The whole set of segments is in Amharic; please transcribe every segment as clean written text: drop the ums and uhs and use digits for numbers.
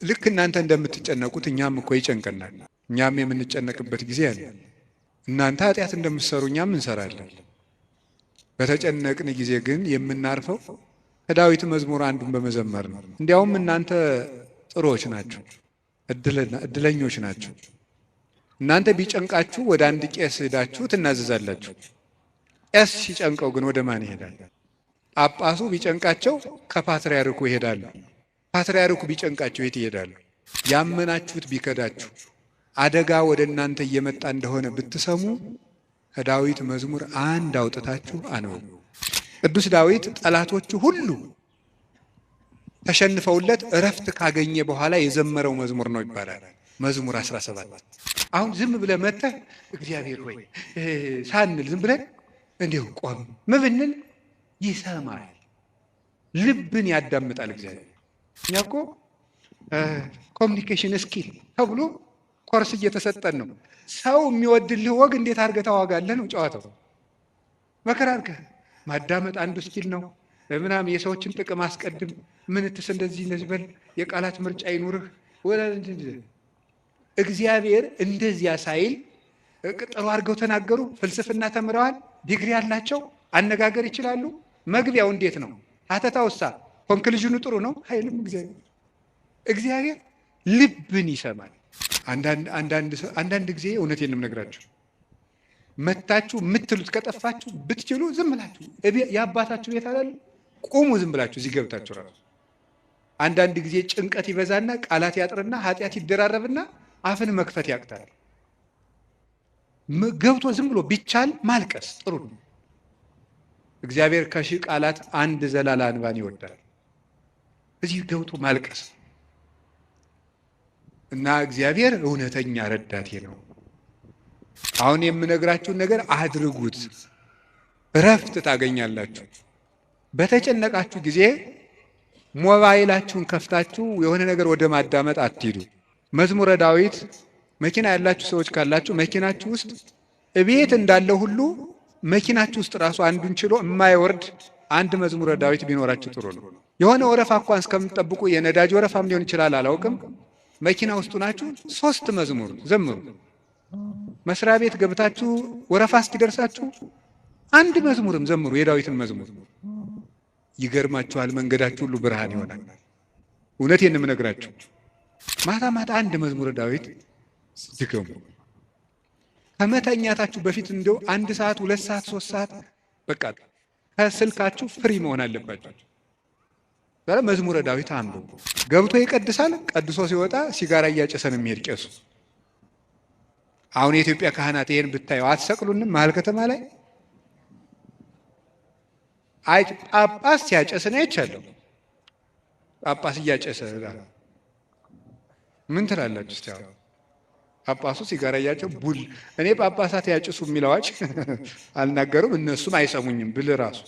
ልክ እናንተ እንደምትጨነቁት እኛም እኮ ይጨንቀናል። እኛም የምንጨነቅበት ጊዜ አለ። እናንተ ኃጢአት እንደምትሰሩ እኛም እንሰራለን። በተጨነቅን ጊዜ ግን የምናርፈው ከዳዊት መዝሙር አንዱን በመዘመር ነው። እንዲያውም እናንተ ጥሩዎች ናችሁ፣ እድለኞች ናችሁ። እናንተ ቢጨንቃችሁ ወደ አንድ ቄስ ሄዳችሁ ትናዘዛላችሁ። ቄስ ሲጨንቀው ግን ወደ ማን ይሄዳል? ጳጳሱ ቢጨንቃቸው ከፓትርያርኩ ይሄዳሉ። ፓትርያርኩ ቢጨንቃቸው የት ይሄዳሉ? ያመናችሁት ቢከዳችሁ፣ አደጋ ወደ እናንተ እየመጣ እንደሆነ ብትሰሙ ከዳዊት መዝሙር አንድ አውጥታችሁ አንብቡ። ቅዱስ ዳዊት ጠላቶቹ ሁሉ ተሸንፈውለት እረፍት ካገኘ በኋላ የዘመረው መዝሙር ነው ይባላል። መዝሙር 17። አሁን ዝም ብለህ መጥተህ እግዚአብሔር ሆይ ሳንል ዝም ብለን እንዲሁ ቆም ምብንል ይሰማል፣ ልብን ያዳምጣል እግዚአብሔር። እኛ እኮ communication skill ተብሎ ኮርስ እየተሰጠን ነው። ሰው የሚወድልህ ወግ እንዴት አድርገህ ታዋጋለህ ነው ጨዋታው። መከራ አድርገህ ማዳመጥ አንዱ skill ነው። ምናምን የሰዎችን ጥቅም አስቀድም፣ ምንትስ እንደዚህ እንደዚህ በል፣ የቃላት ምርጫ ይኑርህ። እግዚአብሔር እንደዚያ ሳይል ጥሩ አድርገው ተናገሩ። ፍልስፍና ተምረዋል፣ ዲግሪ አላቸው፣ አነጋገር ይችላሉ። መግቢያው እንዴት ነው? ሀተታውሳ conclusion ኑ ጥሩ ነው አይልም እግዚአብሔር። እግዚአብሔር ልብን ይሰማል። አንዳንድ ጊዜ እውነቴን ነው የምነግራችሁ፣ መታችሁ የምትሉት ከጠፋችሁ ብትችሉ ዝም ብላችሁ የአባታችሁ ቤት አላለ ቁሙ፣ ዝም ብላችሁ እዚህ ገብታችሁ ራሱ። አንዳንድ ጊዜ ጭንቀት ይበዛና ቃላት ያጥርና ኃጢአት ይደራረብና አፍን መክፈት ያቅታል። ገብቶ ዝም ብሎ ቢቻል ማልቀስ ጥሩ ነው። እግዚአብሔር ከሺህ ቃላት አንድ ዘላላ እንባን ይወዳል። እዚህ ገብቶ ማልቀስ እና እግዚአብሔር እውነተኛ ረዳቴ ነው። አሁን የምነግራችሁን ነገር አድርጉት፣ እረፍት ታገኛላችሁ። በተጨነቃችሁ ጊዜ ሞባይላችሁን ከፍታችሁ የሆነ ነገር ወደ ማዳመጥ አትሂዱ። መዝሙረ ዳዊት መኪና ያላችሁ ሰዎች ካላችሁ መኪናችሁ ውስጥ እቤት እንዳለ ሁሉ መኪናችሁ ውስጥ ራሱ አንዱን ችሎ የማይወርድ አንድ መዝሙረ ዳዊት ቢኖራችሁ ጥሩ ነው። የሆነ ወረፋ እንኳን እስከምትጠብቁ የነዳጅ ወረፋም ሊሆን ይችላል፣ አላውቅም። መኪና ውስጡ ናችሁ፣ 3 መዝሙር ዘምሩ። መስሪያ ቤት ገብታችሁ ወረፋ እስኪደርሳችሁ አንድ መዝሙርም ዘምሩ፣ የዳዊትን መዝሙር። ይገርማችኋል፣ መንገዳችሁ ሁሉ ብርሃን ይሆናል። እውነቴን ነው የምነግራችሁ። ማታ ማታ አንድ መዝሙረ ዳዊት ድገሙ። ከመተኛታችሁ በፊት እንደው 1 ሰዓት 2 ሰዓት 3 ሰዓት በቃ ከስልካችሁ free መሆን አለባችሁ። ዛሬ መዝሙረ ዳዊት አንብቡ። ገብቶ ይቀድሳል። ቀድሶ ሲወጣ ሲጋራ እያጨሰ ነው የሚሄድ ቄሱ። አሁን የኢትዮጵያ ካህናት ይሄን ብታዩ አትሰቅሉንም? መሀል ከተማ ላይ አይ ጳጳስ ሲያጨስ ነው አይቻለሁ። ጳጳስ እያጨሰ ምን ትላላችሁ? እስቲ አሁን ጳጳሱ ሲጋራ እያጨሰ ቡል እኔ ጳጳሳት ያጭሱ የሚለው አዋጅ አልናገሩም። እነሱም አይሰሙኝም ብል ራሱ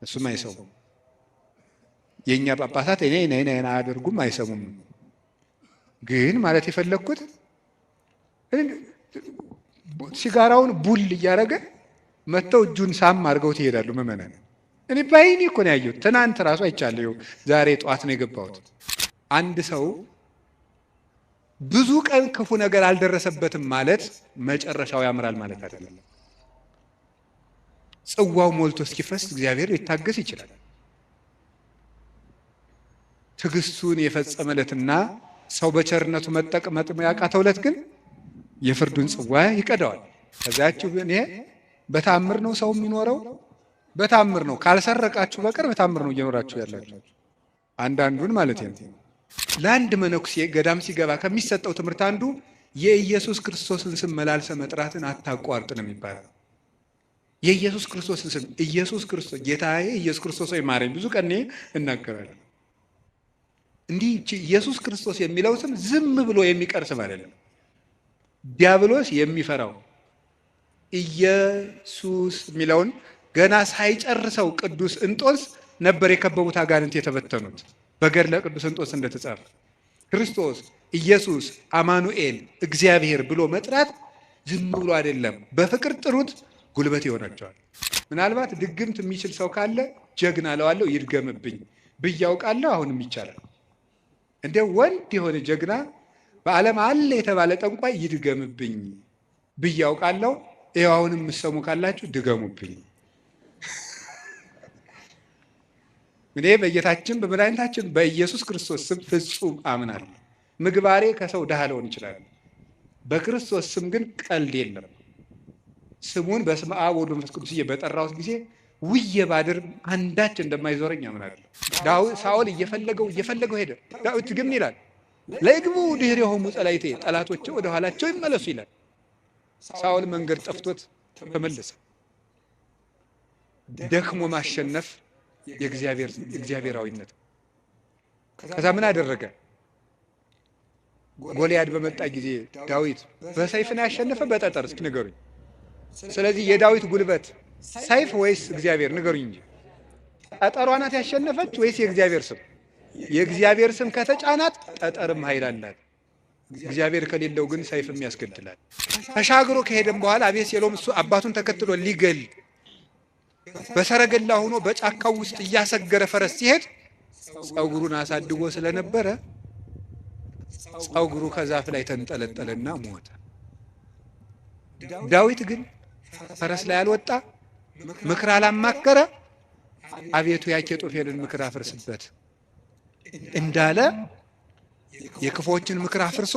እሱም አይሰሙም። የኛ ጳጳሳት እኔ ነኝ ነኝ አያደርጉም፣ አይሰሙም። ግን ማለት የፈለኩት ሲጋራውን ቡል እያደረገ መጥተው እጁን ሳም አድርገው ትሄዳሉ ምዕመናን። እኔ ባይኔ እኮ ነው ያየሁት። ትናንት ራሱ አይቻለሁ። ዛሬ ጠዋት ነው የገባሁት። አንድ ሰው ብዙ ቀን ክፉ ነገር አልደረሰበትም ማለት መጨረሻው ያምራል ማለት አይደለም። ጽዋው ሞልቶ እስኪፈስ እግዚአብሔር ሊታገስ ይችላል። ትዕግስቱን የፈጸመለትና ሰው በቸርነቱ መጠቅመጥ ያቃተው ዕለት ግን የፍርዱን ጽዋ ይቀዳዋል። ከዛችሁ እኔ በታምር ነው ሰው የሚኖረው፣ በታምር ነው። ካልሰረቃችሁ በቀር በታምር ነው እየኖራችሁ ያላችሁ። አንዳንዱን ማለት ነው። ለአንድ መነኩሴ ገዳም ሲገባ ከሚሰጠው ትምህርት አንዱ የኢየሱስ ክርስቶስን ስም መላልሰ መጥራትን አታቋርጥ ነው የሚባለው። የኢየሱስ ክርስቶስን ስም ኢየሱስ ክርስቶስ ጌታዬ ኢየሱስ ክርስቶስ ሆይ ማረኝ ብዙ ቀን እናገራለሁ። እንዲህ ኢየሱስ ክርስቶስ የሚለው ስም ዝም ብሎ የሚቀር ስም አይደለም። ዲያብሎስ የሚፈራው ኢየሱስ የሚለውን ገና ሳይጨርሰው ቅዱስ እንጦንስ ነበር የከበቡት አጋንንት የተበተኑት። በገድለ ቅዱስ እንጦንስ እንደተጻፈ ክርስቶስ ኢየሱስ አማኑኤል እግዚአብሔር ብሎ መጥራት ዝም ብሎ አይደለም። በፍቅር ጥሩት፣ ጉልበት ይሆናቸዋል። ምናልባት ድግምት የሚችል ሰው ካለ ጀግና እለዋለሁ፣ ይድገምብኝ ብዬ አውቃለሁ። አሁንም ይቻላል። እንደ ወንድ የሆነ ጀግና በዓለም አለ የተባለ ጠንቋይ ይድገምብኝ ብዬ አውቃለሁ። ይኸው አሁንም የምትሰሙ ካላችሁ ድገሙብኝ። እኔ በጌታችን በመድኃኒታችን በኢየሱስ ክርስቶስ ስም ፍጹም አምናለሁ። ምግባሬ ከሰው ድሃ ልሆን ይችላል። በክርስቶስ ስም ግን ቀልድ የለም። ስሙን በስመ አብ ወወልድ ወመንፈስ ቅዱስ በጠራሁት ጊዜ ውዬ ባድር አንዳች እንደማይዞረኝ አምናለሁ። ሳኦል እየፈለገው እየፈለገው ሄደ። ዳዊት ግን ይላል ለይግቡ ድኅሬሆሙ ጸላእቴ፣ ጠላቶቼ ወደ ኋላቸው ይመለሱ ይላል። ሳኦል መንገድ ጠፍቶት ተመለሰ። ደክሞ ማሸነፍ የእግዚአብሔራዊነት። ከዛ ምን አደረገ? ጎልያድ በመጣ ጊዜ ዳዊት በሰይፍ ነው ያሸነፈ በጠጠር? እስኪ ንገሩኝ። ስለዚህ የዳዊት ጉልበት ሰይፍ ወይስ እግዚአብሔር? ንገሩኝ እንጂ። ጠጠሯ ናት ያሸነፈች ወይስ የእግዚአብሔር ስም? የእግዚአብሔር ስም ከተጫናት ጠጠርም ኃይል አላት። እግዚአብሔር ከሌለው ግን ሰይፍም ያስገድላል። ተሻግሮ ከሄደም በኋላ አቤሴሎም እሱ አባቱን ተከትሎ ሊገል በሰረገላ ሆኖ በጫካው ውስጥ እያሰገረ ፈረስ ሲሄድ ጸጉሩን አሳድጎ ስለነበረ ጸጉሩ ከዛፍ ላይ ተንጠለጠለና ሞተ። ዳዊት ግን ፈረስ ላይ አልወጣ፣ ምክር አላማከረ። አቤቱ የአኪጦፌልን ምክር አፍርስበት እንዳለ የክፉዎችን ምክር አፍርሶ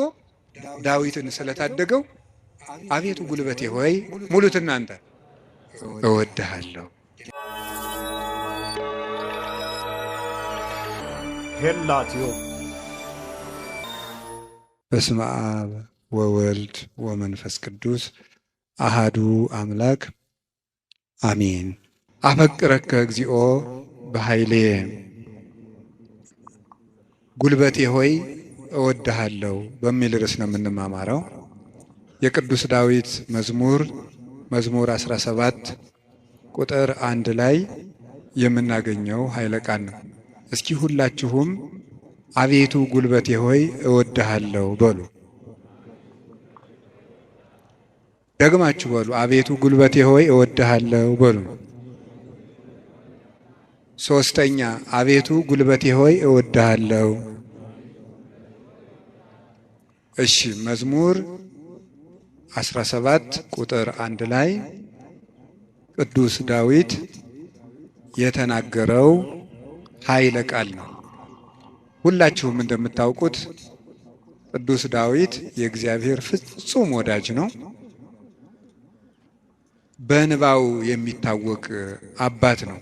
ዳዊትን ስለታደገው አቤቱ ጉልበቴ ሆይ ሙሉት እናንተ እወድሃለሁ። ሄላትዮ በስመ አብ ወወልድ ወመንፈስ ቅዱስ አሃዱ አምላክ አሜን። አፈቅረከ እግዚኦ በኃይሌ፣ ጉልበቴ ሆይ እወድሃለሁ በሚል ርዕስ ነው የምንማማረው። የቅዱስ ዳዊት መዝሙር መዝሙር 17 ቁጥር 1 ላይ የምናገኘው ኃይለ ቃል ነው። እስኪ ሁላችሁም አቤቱ ጉልበቴ ሆይ እወድሃለሁ በሉ። ደግማችሁ በሉ። አቤቱ ጉልበቴ ሆይ እወድሃለሁ በሉ። ሶስተኛ አቤቱ ጉልበቴ ሆይ እወድሃለሁ። እሺ፣ መዝሙር 17 ቁጥር 1 ላይ ቅዱስ ዳዊት የተናገረው ኃይለ ቃል ነው። ሁላችሁም እንደምታውቁት ቅዱስ ዳዊት የእግዚአብሔር ፍጹም ወዳጅ ነው። በእንባው የሚታወቅ አባት ነው።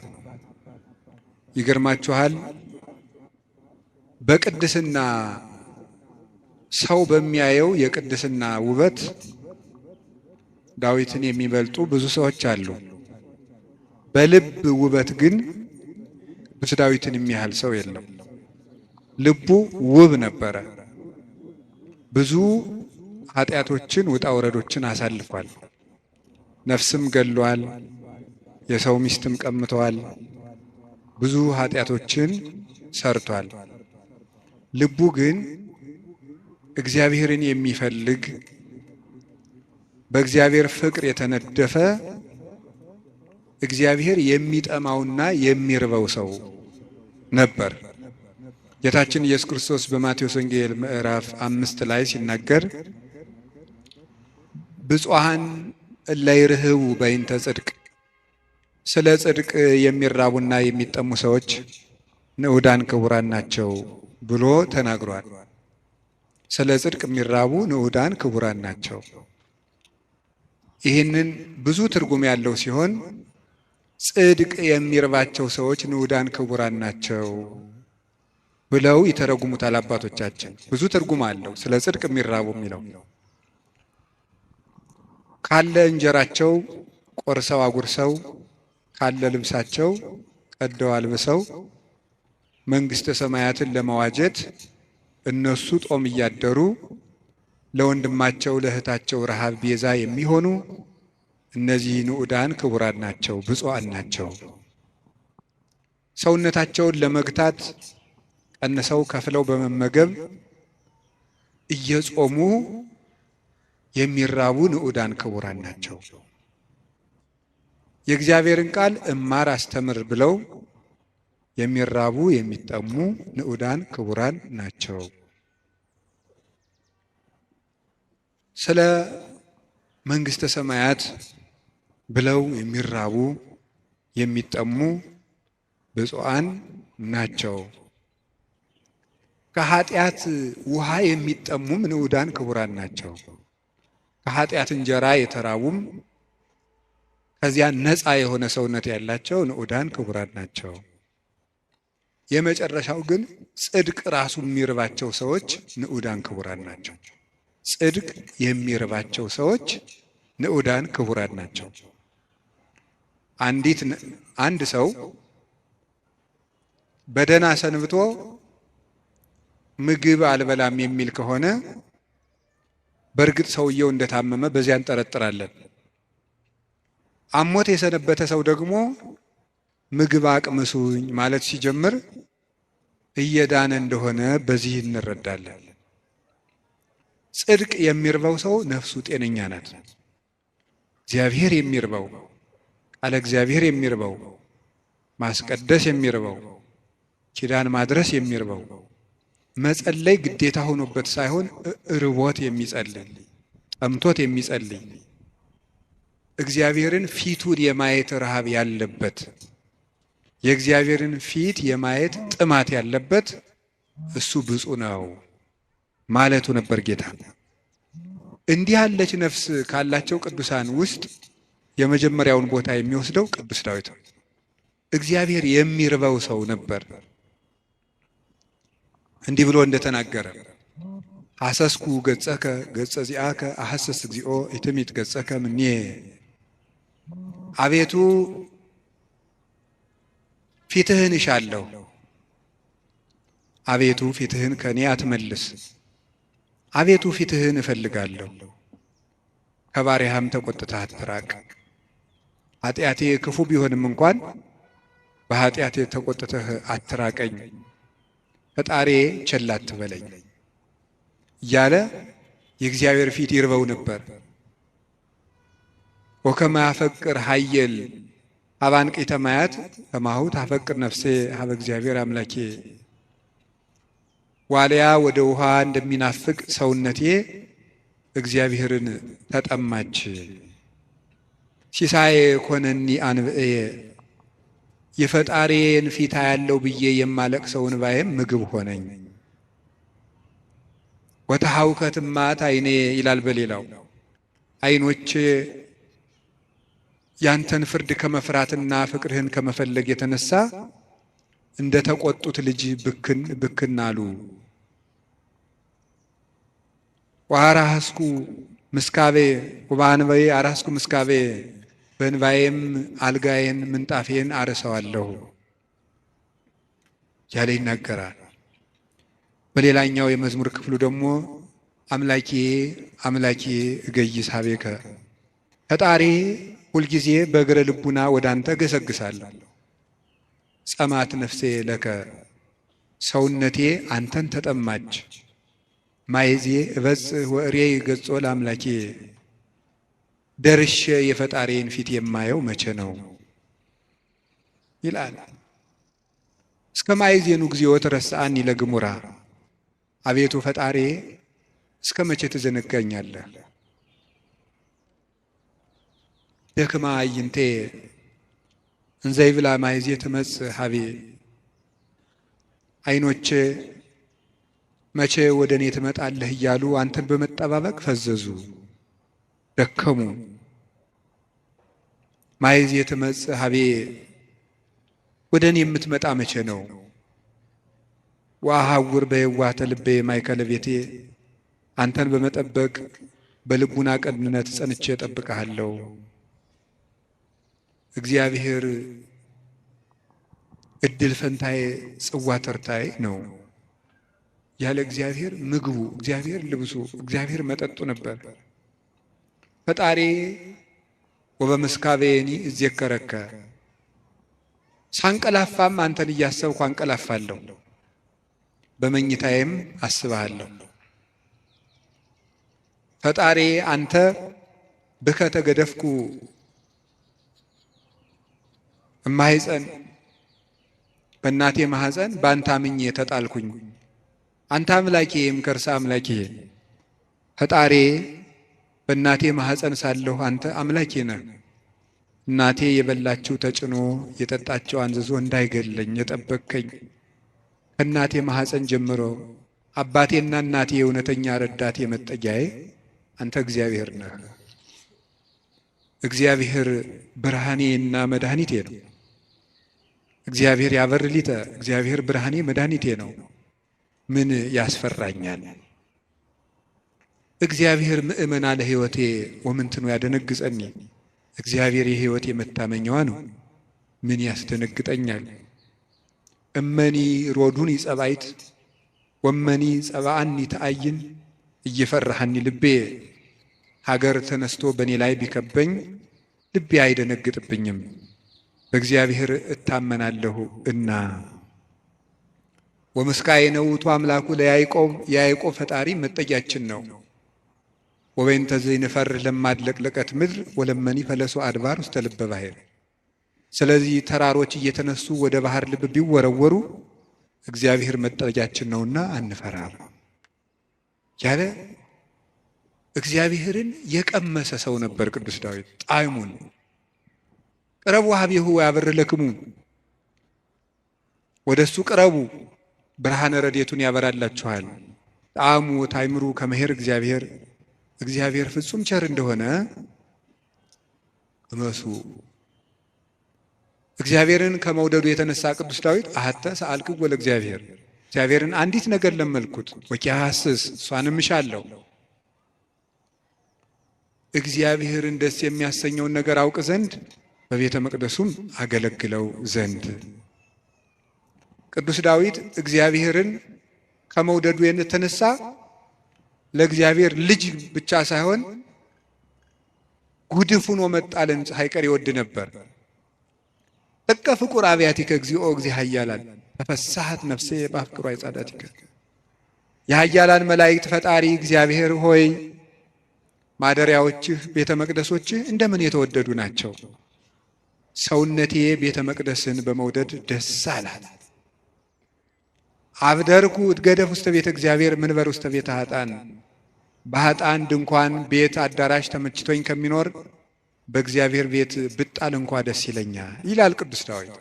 ይገርማችኋል፣ በቅድስና ሰው በሚያየው የቅድስና ውበት ዳዊትን የሚበልጡ ብዙ ሰዎች አሉ። በልብ ውበት ግን ቅዱስ ዳዊትን የሚያህል ሰው የለም። ልቡ ውብ ነበረ። ብዙ ኃጢአቶችን ውጣ ውረዶችን አሳልፏል። ነፍስም ገሏል። የሰው ሚስትም ቀምተዋል። ብዙ ኃጢአቶችን ሰርቷል። ልቡ ግን እግዚአብሔርን የሚፈልግ በእግዚአብሔር ፍቅር የተነደፈ እግዚአብሔር የሚጠማውና የሚርበው ሰው ነበር። ጌታችን ኢየሱስ ክርስቶስ በማቴዎስ ወንጌል ምዕራፍ 5 ላይ ሲናገር ብፁዓን እለ ይርህቡ በይንተ ጽድቅ፣ ስለ ጽድቅ የሚራቡና የሚጠሙ ሰዎች ንዑዳን ክቡራን ናቸው ብሎ ተናግሯል። ስለ ጽድቅ የሚራቡ ንዑዳን ክቡራን ናቸው። ይህንን ብዙ ትርጉም ያለው ሲሆን ጽድቅ የሚርባቸው ሰዎች ንዑዳን ክቡራን ናቸው ብለው ይተረጉሙታል አባቶቻችን። ብዙ ትርጉም አለው ስለ ጽድቅ የሚራቡ የሚለው። ካለ እንጀራቸው ቆርሰው አጉርሰው፣ ካለ ልብሳቸው ቀደው አልብሰው መንግሥተ ሰማያትን ለመዋጀት እነሱ ጦም እያደሩ ለወንድማቸው ለእህታቸው ረሃብ ቤዛ የሚሆኑ እነዚህ ንዑዳን ክቡራን ናቸው፣ ብፁዓን ናቸው። ሰውነታቸውን ለመግታት ቀንሰው ከፍለው በመመገብ እየጾሙ የሚራቡ ንዑዳን ክቡራን ናቸው። የእግዚአብሔርን ቃል እማር አስተምር ብለው የሚራቡ የሚጠሙ ንዑዳን ክቡራን ናቸው። ስለ መንግሥተ ሰማያት ብለው የሚራቡ የሚጠሙ ብፁዓን ናቸው። ከኃጢአት ውሃ የሚጠሙም ንዑዳን ክቡራን ናቸው። ከኃጢአት እንጀራ የተራቡም ከዚያ ነፃ የሆነ ሰውነት ያላቸው ንዑዳን ክቡራን ናቸው። የመጨረሻው ግን ጽድቅ ራሱ የሚርባቸው ሰዎች ንዑዳን ክቡራን ናቸው። ጽድቅ የሚርባቸው ሰዎች ንዑዳን ክቡራን ናቸው። አንድ ሰው በደህና ሰንብቶ ምግብ አልበላም የሚል ከሆነ በእርግጥ ሰውየው እንደታመመ በዚያ እንጠረጥራለን። አሞት የሰነበተ ሰው ደግሞ ምግብ አቅምሱኝ ማለት ሲጀምር እየዳነ እንደሆነ በዚህ እንረዳለን። ጽድቅ የሚርበው ሰው ነፍሱ ጤነኛ ናት። እግዚአብሔር የሚርበው፣ ቃለ እግዚአብሔር የሚርበው፣ ማስቀደስ የሚርበው፣ ኪዳን ማድረስ የሚርበው፣ መጸለይ ግዴታ ሆኖበት ሳይሆን እርቦት የሚጸልይ፣ ጠምቶት የሚጸልይ፣ እግዚአብሔርን ፊቱን የማየት ረሃብ ያለበት፣ የእግዚአብሔርን ፊት የማየት ጥማት ያለበት እሱ ብፁዕ ነው ማለቱ ነበር ጌታ። እንዲህ ያለች ነፍስ ካላቸው ቅዱሳን ውስጥ የመጀመሪያውን ቦታ የሚወስደው ቅዱስ ዳዊት ነው። እግዚአብሔር የሚርበው ሰው ነበር። እንዲህ ብሎ እንደተናገረ ሐሰስኩ ገጸከ ገጸ ዚአከ አሐሰስ እግዚኦ ኢትሚት ገጸከ እምኔ። አቤቱ ፊትህን እሻለሁ፣ አቤቱ ፊትህን ከኔ አትመልስ፣ አቤቱ ፊትህን እፈልጋለሁ፣ ከባሪያህም ተቆጥተህ አትራቅ። ኃጢአቴ ክፉ ቢሆንም እንኳን በኃጢአቴ ተቆጥተህ አትራቀኝ፣ ፈጣሬ ቸል አትበለኝ እያለ የእግዚአብሔር ፊት ይርበው ነበር። ወከመ ያፈቅር ኃየል አባንቂተ ማያት ከማሁ ታፈቅር ነፍሴ ሀበ እግዚአብሔር አምላኬ። ዋልያ ወደ ውሃ እንደሚናፍቅ ሰውነቴ እግዚአብሔርን ተጠማች። ሲሳዬ ኮነኒ አንብዕየ፣ የፈጣሪዬን ፊት ያለው ብዬ የማለቅሰው እንባዬም ምግብ ሆነኝ። ወተሐውከትማት ዓይኔ ይላል በሌላው፣ ዓይኖቼ ያንተን ፍርድ ከመፍራትና ፍቅርህን ከመፈለግ የተነሳ እንደ ተቆጡት ልጅ ብክን ብክን አሉ። ወአራስኩ ምስካቤ ወበአንባዬ አራስኩ ምስካቤ፣ በእንባዬም አልጋዬን ምንጣፌን አርሰዋለሁ ያለ ይናገራል። በሌላኛው የመዝሙር ክፍሉ ደግሞ አምላኬ አምላኬ እገይስ ሀቤከ፣ ፈጣሪ ሁልጊዜ በእግረ ልቡና ወደ አንተ እገሰግሳለሁ። ጸማት ነፍሴ ለከ፣ ሰውነቴ አንተን ተጠማች። ማይዜ እበጽሕ ወእሬይ ገጾ ለአምላኬ፣ ደርሼ የፈጣሪን ፊት የማየው መቼ ነው ይላል። እስከ ማይዜኑ እግዚኦ ትረስአኒ ለግሙራ፣ አቤቱ ፈጣሪ እስከ መቼ ትዘነጋኛለህ? ደክማ አይንቴ እንዘ ይብላ ማይዜ ትመጽእ ሀቤ፣ አይኖቼ መቼ ወደ እኔ ትመጣለህ እያሉ አንተን በመጠባበቅ ፈዘዙ፣ ደከሙ። ማይዜ ትመጽእ ሀቤ፣ ወደ እኔ የምትመጣ መቼ ነው? ወአሐውር በየዋህተ ልቤ ማእከለ ቤቴ፣ አንተን በመጠበቅ በልቡና ቅንነት ጸንቼ እጠብቅሃለሁ። እግዚአብሔር እድል ፈንታዬ ጽዋ ተርታዬ ነው። ያለ እግዚአብሔር ምግቡ፣ እግዚአብሔር ልብሱ፣ እግዚአብሔር መጠጡ ነበር። ፈጣሪ ወበምስካቤኒ እዜከረከ፣ ሳንቀላፋም አንተን እያሰብኩ አንቀላፋለሁ፣ በመኝታዬም አስብሃለሁ። ፈጣሪ አንተ ብከ ተገደፍኩ እማኅፀን፣ በእናቴ ማኅፀን በአንተ አምኜ ተጣልኩኝ። አንተ አምላኬ እምከርሰ አምላኬ፣ ፈጣሪ በእናቴ ማኅፀን ሳለሁ አንተ አምላኬ ነህ። እናቴ የበላችው ተጭኖ የጠጣችው አንዝዞ እንዳይገለኝ የጠበቅከኝ ከእናቴ ማኅፀን ጀምሮ አባቴና እናቴ የእውነተኛ ረዳቴ መጠጊያዬ አንተ እግዚአብሔር ነህ። እግዚአብሔር ብርሃኔና መድኃኒቴ ነው። እግዚአብሔር ያበር ሊተ እግዚአብሔር ብርሃኔ መድኃኒቴ ነው፣ ምን ያስፈራኛል? እግዚአብሔር ምእመና ለሕይወቴ ወምንትኑ ያደነግጸኒ፣ እግዚአብሔር የሕይወቴ መታመኛዋ ነው፣ ምን ያስደነግጠኛል? እመኒ ሮዱኒ ጸባይት ወመኒ ጸባአኒ ተአይን እየፈራሃኒ ልቤ፣ ሀገር ተነስቶ በእኔ ላይ ቢከበኝ ልቤ አይደነግጥብኝም፣ በእግዚአብሔር እታመናለሁ እና። ወምስካየ ውእቱ አምላኩ ለያዕቆብ፣ የያዕቆብ ፈጣሪ መጠጊያችን ነው። ወበእንተ ዘይንፈርህ ለማድለቅለቀት ምድር ወለመኒ ፈለሶ አድባር ውስተ ልበ ባሕር። ስለዚህ ተራሮች እየተነሱ ወደ ባህር ልብ ቢወረወሩ እግዚአብሔር መጠጊያችን ነውና አንፈራም ያለ እግዚአብሔርን የቀመሰ ሰው ነበር ቅዱስ ዳዊት። ጣዕሙን ቅረቡ ሀቤሁ ያበር ለክሙ፣ ወደ እሱ ቅረቡ ብርሃነ ረድኤቱን ያበራላችኋል። ጣዕሙ ታይምሩ ከመሄር እግዚአብሔር፣ እግዚአብሔር ፍጹም ቸር እንደሆነ እመሱ። እግዚአብሔርን ከመውደዱ የተነሳ ቅዱስ ዳዊት አሐተ ሰአልክዎ ለእግዚአብሔር፣ እግዚአብሔርን አንዲት ነገር ለመልኩት፣ ወኪያሐስስ እሷንም እሻለሁ፣ እግዚአብሔርን ደስ የሚያሰኘውን ነገር አውቅ ዘንድ በቤተ መቅደሱም አገለግለው ዘንድ። ቅዱስ ዳዊት እግዚአብሔርን ከመውደዱ የተነሳ ለእግዚአብሔር ልጅ ብቻ ሳይሆን ጉድፍ ሆኖ መጣልን ሳይቀር ይወድ ነበር። ጥቀ ፍቁር አብያቲከ እግዚኦ እግዚእ ኃያላን ተፈሳሐት ነፍሴ በአፍቅሮ አይጻዳቲከ። የኃያላን መላእክት ፈጣሪ እግዚአብሔር ሆይ ማደሪያዎችህ ቤተ መቅደሶችህ እንደምን የተወደዱ ናቸው። ሰውነቴ ቤተ መቅደስን በመውደድ ደስ አላት። አብደርኩ እትገደፍ ውስተ ቤተ እግዚአብሔር ምንበር ውስተ ቤተ ኃጥአን። በኃጥአን ድንኳን ቤት አዳራሽ ተመችቶኝ ከሚኖር በእግዚአብሔር ቤት ብጣል እንኳ ደስ ይለኛል ይላል ቅዱስ ዳዊት።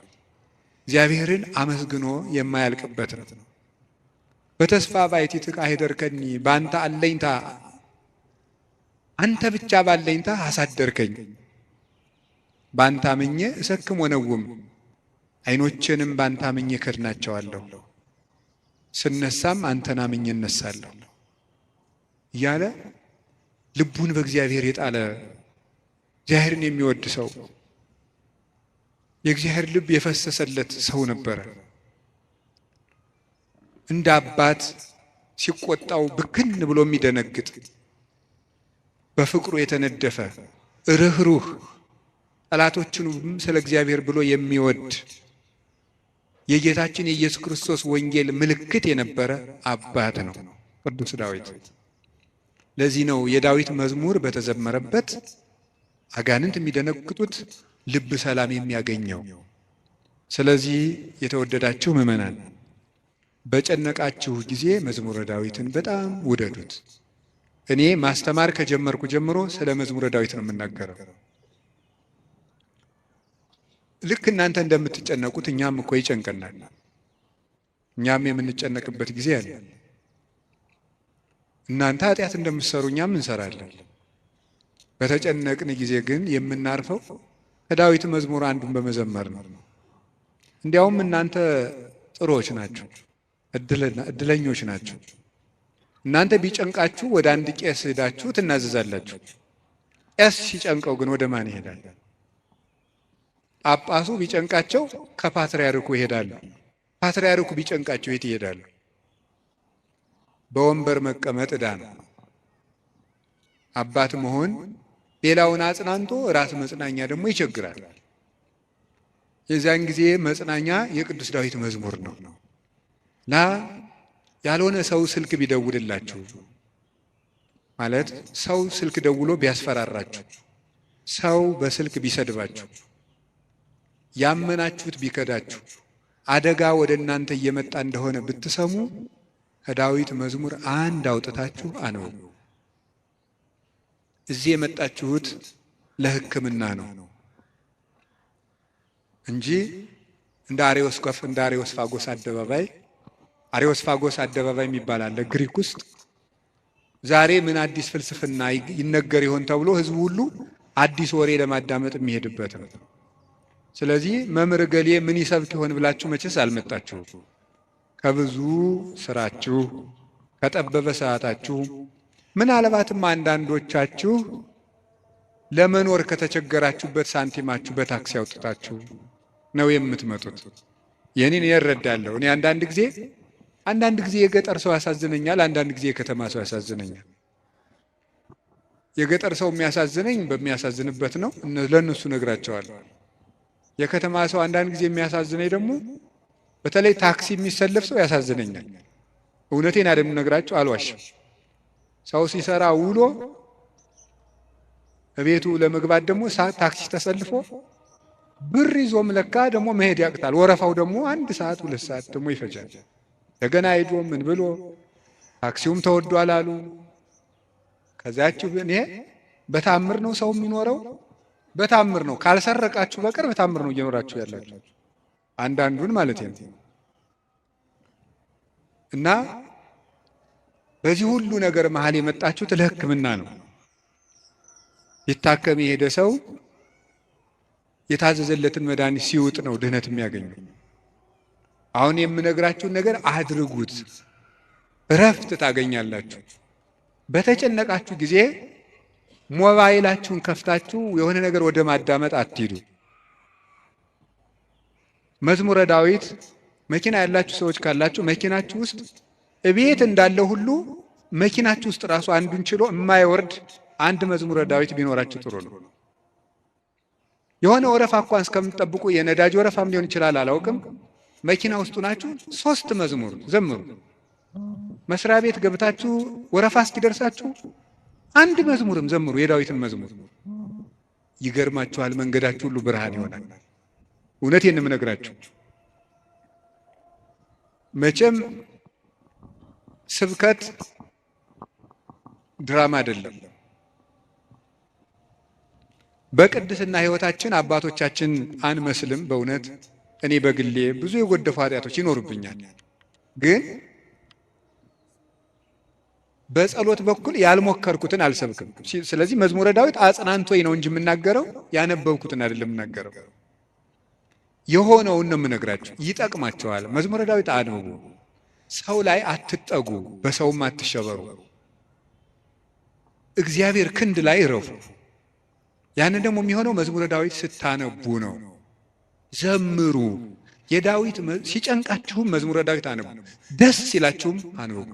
እግዚአብሔርን አመስግኖ የማያልቅበት ነው። በተስፋ ባሕቲትከ አኅደርከኒ፣ በአንተ አለኝታ አንተ ብቻ ባለኝታ አሳደርከኝ። ባንተ አምኜ እሰክም ወነውም፣ ዓይኖቼንም ባንተ አምኜ ከድናቸዋለሁ፣ ስነሳም አንተን አምኜ እነሳለሁ እያለ ልቡን በእግዚአብሔር የጣለ እግዚአብሔርን የሚወድ ሰው የእግዚአብሔር ልብ የፈሰሰለት ሰው ነበረ። እንደ አባት ሲቆጣው ብክን ብሎ የሚደነግጥ በፍቅሩ የተነደፈ ርኅሩህ ጠላቶቹንም ስለ እግዚአብሔር ብሎ የሚወድ የጌታችን የኢየሱስ ክርስቶስ ወንጌል ምልክት የነበረ አባት ነው ቅዱስ ዳዊት። ለዚህ ነው የዳዊት መዝሙር በተዘመረበት አጋንንት የሚደነግጡት ልብ ሰላም የሚያገኘው። ስለዚህ የተወደዳችሁ ምዕመናን በጨነቃችሁ ጊዜ መዝሙረ ዳዊትን በጣም ውደዱት። እኔ ማስተማር ከጀመርኩ ጀምሮ ስለ መዝሙረ ዳዊት ነው የምናገረው። ልክ እናንተ እንደምትጨነቁት እኛም እኮ ይጨንቀናል። እኛም የምንጨነቅበት ጊዜ አለ። እናንተ ኃጢአት እንደምትሰሩ እኛም እንሰራለን። በተጨነቅን ጊዜ ግን የምናርፈው ከዳዊት መዝሙር አንዱን በመዘመር ነው። እንዲያውም እናንተ ጥሩዎች ናችሁ፣ እድለኞች ናችሁ። እናንተ ቢጨንቃችሁ ወደ አንድ ቄስ ሄዳችሁ ትናዘዛላችሁ። ቄስ ሲጨንቀው ግን ወደ ማን ይሄዳል? ጳጳሱ ቢጨንቃቸው ከፓትርያርኩ ይሄዳሉ። ፓትርያርኩ ቢጨንቃቸው የት ይሄዳሉ? በወንበር መቀመጥ ዕዳ ነው። አባት መሆን ሌላውን አጽናንቶ ራስ መጽናኛ ደግሞ ይቸግራል። የዚያን ጊዜ መጽናኛ የቅዱስ ዳዊት መዝሙር ነው። ና ያልሆነ ሰው ስልክ ቢደውልላችሁ ማለት ሰው ስልክ ደውሎ ቢያስፈራራችሁ፣ ሰው በስልክ ቢሰድባችሁ፣ ያመናችሁት ቢከዳችሁ፣ አደጋ ወደ እናንተ እየመጣ እንደሆነ ብትሰሙ ከዳዊት መዝሙር አንድ አውጥታችሁ አንብቡ። እዚህ የመጣችሁት ለሕክምና ነው እንጂ እንደ አሬዎስፋጎስ አደባባይ፣ አሬዎስፋጎስ አደባባይ የሚባል አለ ግሪክ ውስጥ። ዛሬ ምን አዲስ ፍልስፍና ይነገር ይሆን ተብሎ ህዝቡ ሁሉ አዲስ ወሬ ለማዳመጥ የሚሄድበት ነው። ስለዚህ መምህር እገሌ ምን ይሰብክ ይሆን ብላችሁ መቼስ አልመጣችሁ። ከብዙ ስራችሁ፣ ከጠበበ ሰዓታችሁ፣ ምናልባትም አንዳንዶቻችሁ ለመኖር ከተቸገራችሁበት ሳንቲማችሁ በታክሲ አውጥታችሁ ነው የምትመጡት። የኔን እረዳለሁ። እኔ አንዳንድ ጊዜ የገጠር ሰው ያሳዝነኛል፣ አንዳንድ ጊዜ የከተማ ሰው ያሳዝነኛል። የገጠር ሰው የሚያሳዝነኝ በሚያሳዝንበት ነው፣ ለእነሱ ነግራቸዋለሁ። የከተማ ሰው አንዳንድ ጊዜ የሚያሳዝነኝ ደግሞ በተለይ ታክሲ የሚሰለፍ ሰው ያሳዝነኛል። እውነቴን አይደለም ነግራቸው፣ አልዋሽም። ሰው ሲሰራ ውሎ እቤቱ ለመግባት ደግሞ ታክሲ ተሰልፎ ብር ይዞም ለካ ደግሞ መሄድ ያቅታል። ወረፋው ደግሞ 1 ሰዓት 2 ሰዓት ደግሞ ይፈጃል። እንደገና ሄዶ ምን ብሎ ታክሲውም ተወዷል አሉ። ከዚያችሁ እኔ በታምር ነው ሰው የሚኖረው፣ በታምር ነው፣ ካልሰረቃችሁ በቀር በታምር ነው እየኖራችሁ ያላችሁ፣ አንዳንዱን ማለት ነው። እና በዚህ ሁሉ ነገር መሀል የመጣችሁት ለሕክምና ነው። ሊታከም የሄደ ሰው የታዘዘለትን መድኃኒት ሲውጥ ነው ድህነት የሚያገኘው። አሁን የምነግራችሁን ነገር አድርጉት፣ እረፍት ታገኛላችሁ። በተጨነቃችሁ ጊዜ ሞባይላችሁን ከፍታችሁ የሆነ ነገር ወደ ማዳመጥ አትሂዱ። መዝሙረ ዳዊት፣ መኪና ያላችሁ ሰዎች ካላችሁ መኪናችሁ ውስጥ እቤት እንዳለ ሁሉ መኪናችሁ ውስጥ ራሱ አንዱን ችሎ የማይወርድ አንድ መዝሙረ ዳዊት ቢኖራችሁ ጥሩ ነው። የሆነ ወረፋ እንኳን እስከምትጠብቁ፣ የነዳጅ ወረፋም ሊሆን ይችላል፣ አላውቅም። መኪና ውስጡ ናችሁ፣ ሶስት መዝሙር ዘምሩ። መስሪያ ቤት ገብታችሁ ወረፋ እስኪደርሳችሁ አንድ መዝሙርም ዘምሩ፣ የዳዊትን መዝሙር። ይገርማችኋል፣ መንገዳችሁ ሁሉ ብርሃን ይሆናል። እውነቴን የምነግራችሁ፣ መቼም ስብከት ድራማ አይደለም። በቅድስና ሕይወታችን አባቶቻችን አንመስልም። በእውነት እኔ በግሌ ብዙ የጎደፉ ኃጢአቶች ይኖሩብኛል። ግን በጸሎት በኩል ያልሞከርኩትን አልሰብክም። ስለዚህ መዝሙረ ዳዊት አጽናንቶኝ ነው እንጂ የምናገረው ያነበብኩትን አይደለም የምናገረው። የሆነውን ነው የምነግራችሁ። ይጠቅማቸዋል። መዝሙረ ዳዊት አንብቡ። ሰው ላይ አትጠጉ፣ በሰውም አትሸበሩ። እግዚአብሔር ክንድ ላይ እረፉ። ያንን ደግሞ የሚሆነው መዝሙረ ዳዊት ስታነቡ ነው። ዘምሩ። የዳዊት ሲጨንቃችሁም መዝሙረ ዳዊት አንብቡ፣ ደስ ሲላችሁም አንብቡ።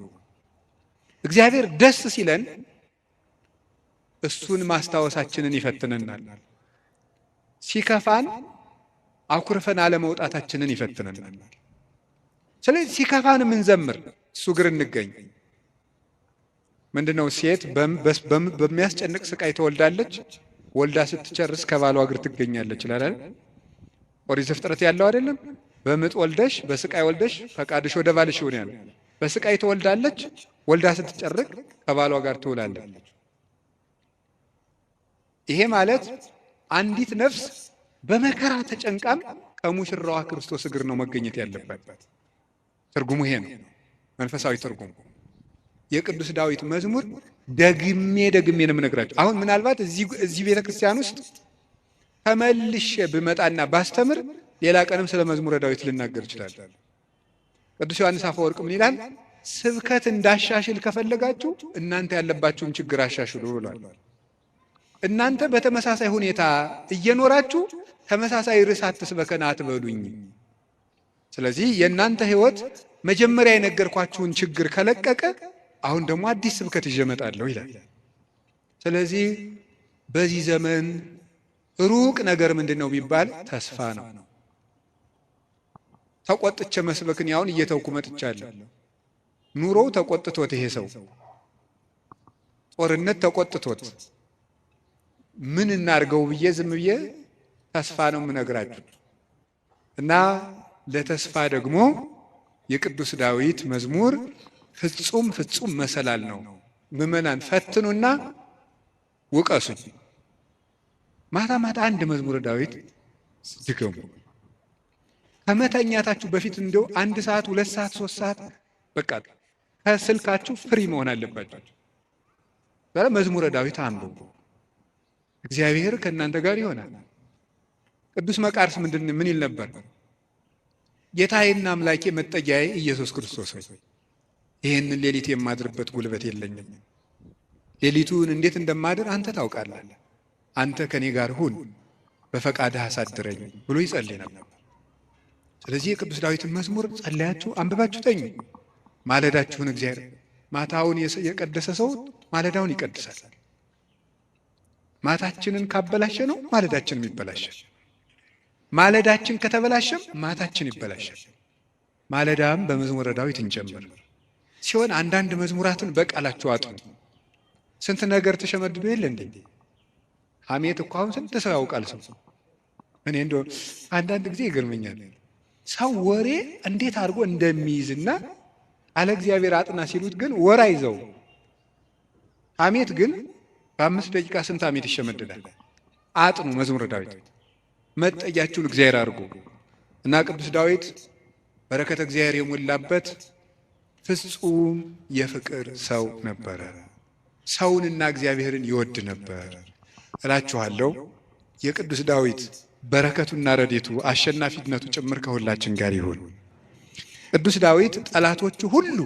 እግዚአብሔር ደስ ሲለን እሱን ማስታወሳችንን ይፈትነናል። ሲከፋን አኩርፈን አለመውጣታችንን ይፈትነናል። ስለዚህ ሲከፋን የምንዘምር፣ እሱ እግር እንገኝ። ምንድነው? ሴት በሚያስጨንቅ ስቃይ ትወልዳለች፣ ወልዳ ስትጨርስ ከባሏ እግር ትገኛለች ይላል አይደል? ኦሪት ዘፍጥረት ያለው አይደለም? በምጥ ወልደሽ፣ በስቃይ ወልደሽ ፈቃድሽ ወደ ባልሽ ይሁን ያለው። በስቃይ ትወልዳለች፣ ወልዳ ስትጨርቅ ከባሏ ጋር ትውላለች። ይሄ ማለት አንዲት ነፍስ በመከራ ተጨንቃም ከሙሽራዋ ክርስቶስ እግር ነው መገኘት ያለባት። ትርጉሙ ይሄ ነው፣ መንፈሳዊ ትርጉሙ። የቅዱስ ዳዊት መዝሙር ደግሜ ደግሜ ነው የምነግራቸው። አሁን ምናልባት እዚህ ቤተ ክርስቲያን ውስጥ ተመልሼ ብመጣና ባስተምር ሌላ ቀንም ስለ መዝሙረ ዳዊት ልናገር እችላለሁ። ቅዱስ ዮሐንስ አፈወርቅ ምን ይላል? ስብከት እንዳሻሽል ከፈለጋችሁ እናንተ ያለባችሁን ችግር አሻሽሉ ብሏል። እናንተ በተመሳሳይ ሁኔታ እየኖራችሁ ተመሳሳይ ርዕስ አትስበከን አትበሉኝ። ስለዚህ የእናንተ ሕይወት መጀመሪያ የነገርኳችሁን ችግር ከለቀቀ አሁን ደግሞ አዲስ ስብከት ይዤ እመጣለሁ ይላል። ስለዚህ በዚህ ዘመን ሩቅ ነገር ምንድን ነው ቢባል ተስፋ ነው። ተቆጥቼ መስበክን ያሁን እየተውኩ መጥቻለሁ። ኑሮው ተቆጥቶት፣ ይሄ ሰው ጦርነት ተቆጥቶት ምን እናርገው ብዬ ዝም ብዬ ተስፋ ነው የምነግራችሁ። እና ለተስፋ ደግሞ የቅዱስ ዳዊት መዝሙር ፍጹም ፍጹም መሰላል ነው። ምዕመናን ፈትኑና ውቀሱኝ። ማታ ማታ አንድ መዝሙረ ዳዊት ድገሙ። ከመተኛታችሁ በፊት እንደው 1 ሰዓት 2 ሰዓት 3 ሰዓት በቃ ከስልካችሁ free መሆን አለባችሁ። ዛሬ መዝሙረ ዳዊት አንብቡ። እግዚአብሔር ከእናንተ ጋር ይሆናል። ቅዱስ መቃርስ ምን ይል ነበር? ጌታዬና አምላኬ መጠጊያዬ ኢየሱስ ክርስቶስ ሆይ ይሄንን ሌሊት የማድርበት ጉልበት የለኝም። ሌሊቱን እንዴት እንደማድር አንተ ታውቃለህ። አንተ ከኔ ጋር ሁን፣ በፈቃድህ አሳድረኝ ብሎ ይጸልይ ነበር። ስለዚህ የቅዱስ ዳዊትን መዝሙር ጸልያችሁ አንብባችሁ ተኙ። ማለዳችሁን እግዚአብሔር ማታውን የቀደሰ ሰው ማለዳውን ይቀድሳል። ማታችንን ካበላሸ ነው ማለዳችንም ይበላሻል። ማለዳችን ከተበላሸም ማታችን ይበላሻል። ማለዳም በመዝሙረ ዳዊት እንጀምር ሲሆን አንዳንድ መዝሙራትን በቃላችሁ አጥኑ። ስንት ነገር ተሸመድዶ የለ እንዴ? ሐሜት እኮ አሁን ስንት ሰው ያውቃል። ሰው እኔ እንደው አንዳንድ ጊዜ ይገርመኛል። ሰው ወሬ እንዴት አድርጎ እንደሚይዝና አለ እግዚአብሔር አጥና ሲሉት ግን ወሬ አይዘው። ሐሜት ግን በ5 ደቂቃ ስንት ሐሜት ይሸመድዳል። አጥኑ መዝሙረ ዳዊት፣ መጠጊያችሁን እግዚአብሔር አድርጉ። እና ቅዱስ ዳዊት በረከተ እግዚአብሔር የሞላበት ፍጹም የፍቅር ሰው ነበረ። ሰውንና እግዚአብሔርን ይወድ ነበር እላችኋለሁ። የቅዱስ ዳዊት በረከቱና ረድኤቱ አሸናፊነቱ ጭምር ከሁላችን ጋር ይሁን። ቅዱስ ዳዊት ጠላቶቹ ሁሉ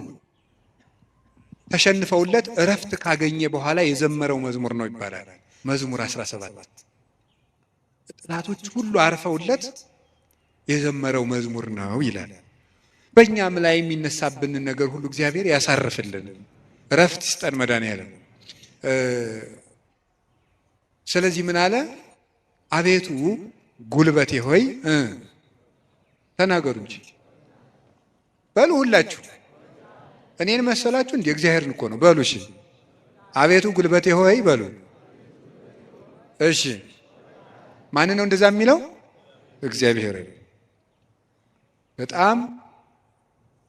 ተሸንፈውለት እረፍት ካገኘ በኋላ የዘመረው መዝሙር ነው ይባላል። መዝሙር 17 ጠላቶቹ ሁሉ አርፈውለት የዘመረው መዝሙር ነው ይላል። በእኛም ላይ የሚነሳብንን ነገር ሁሉ እግዚአብሔር ያሳርፍልን፣ እረፍት ይስጠን መድኃኔዓለም። ስለዚህ ምን አለ? አቤቱ ጉልበቴ ሆይ ተናገሩ እንጂ በሉ ሁላችሁ። እኔን መሰላችሁ እንዴ? እግዚአብሔርን እኮ ነው። በሉ እሺ። አቤቱ ጉልበቴ ሆይ በሉ እሺ። ማን ነው እንደዛ የሚለው? እግዚአብሔር። በጣም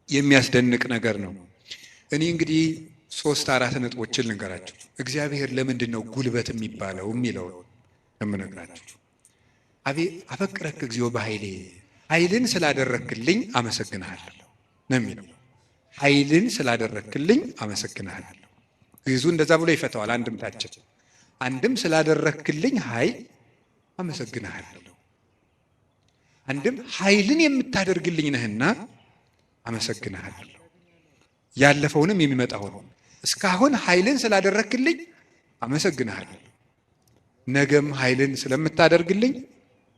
የሚያስደንቅ ነገር ነው። እኔ እንግዲህ 3 4 ነጥቦችን ልንገራችሁ። እግዚአብሔር ለምንድን ነው ጉልበት የሚባለው የሚለው የምነግራችሁ። አፈቅረክ እግዚኦ በኃይሌ፣ ኃይልን ስላደረክልኝ አመሰግንሃለሁ ነው የሚለው። ኃይልን ስላደረክልኝ አመሰግንሃለሁ። ግዕዙ እንደዛ ብሎ ይፈታዋል። አንድምታችን አንድም ስላደረክልኝ ኃይል አመሰግንሃለሁ፣ አንድም ኃይልን የምታደርግልኝ ነህና አመሰግንሃለሁ። ያለፈውንም የሚመጣውን እስካሁን ኃይልን ስላደረክልኝ አመሰግንሃለሁ፣ ነገም ኃይልን ስለምታደርግልኝ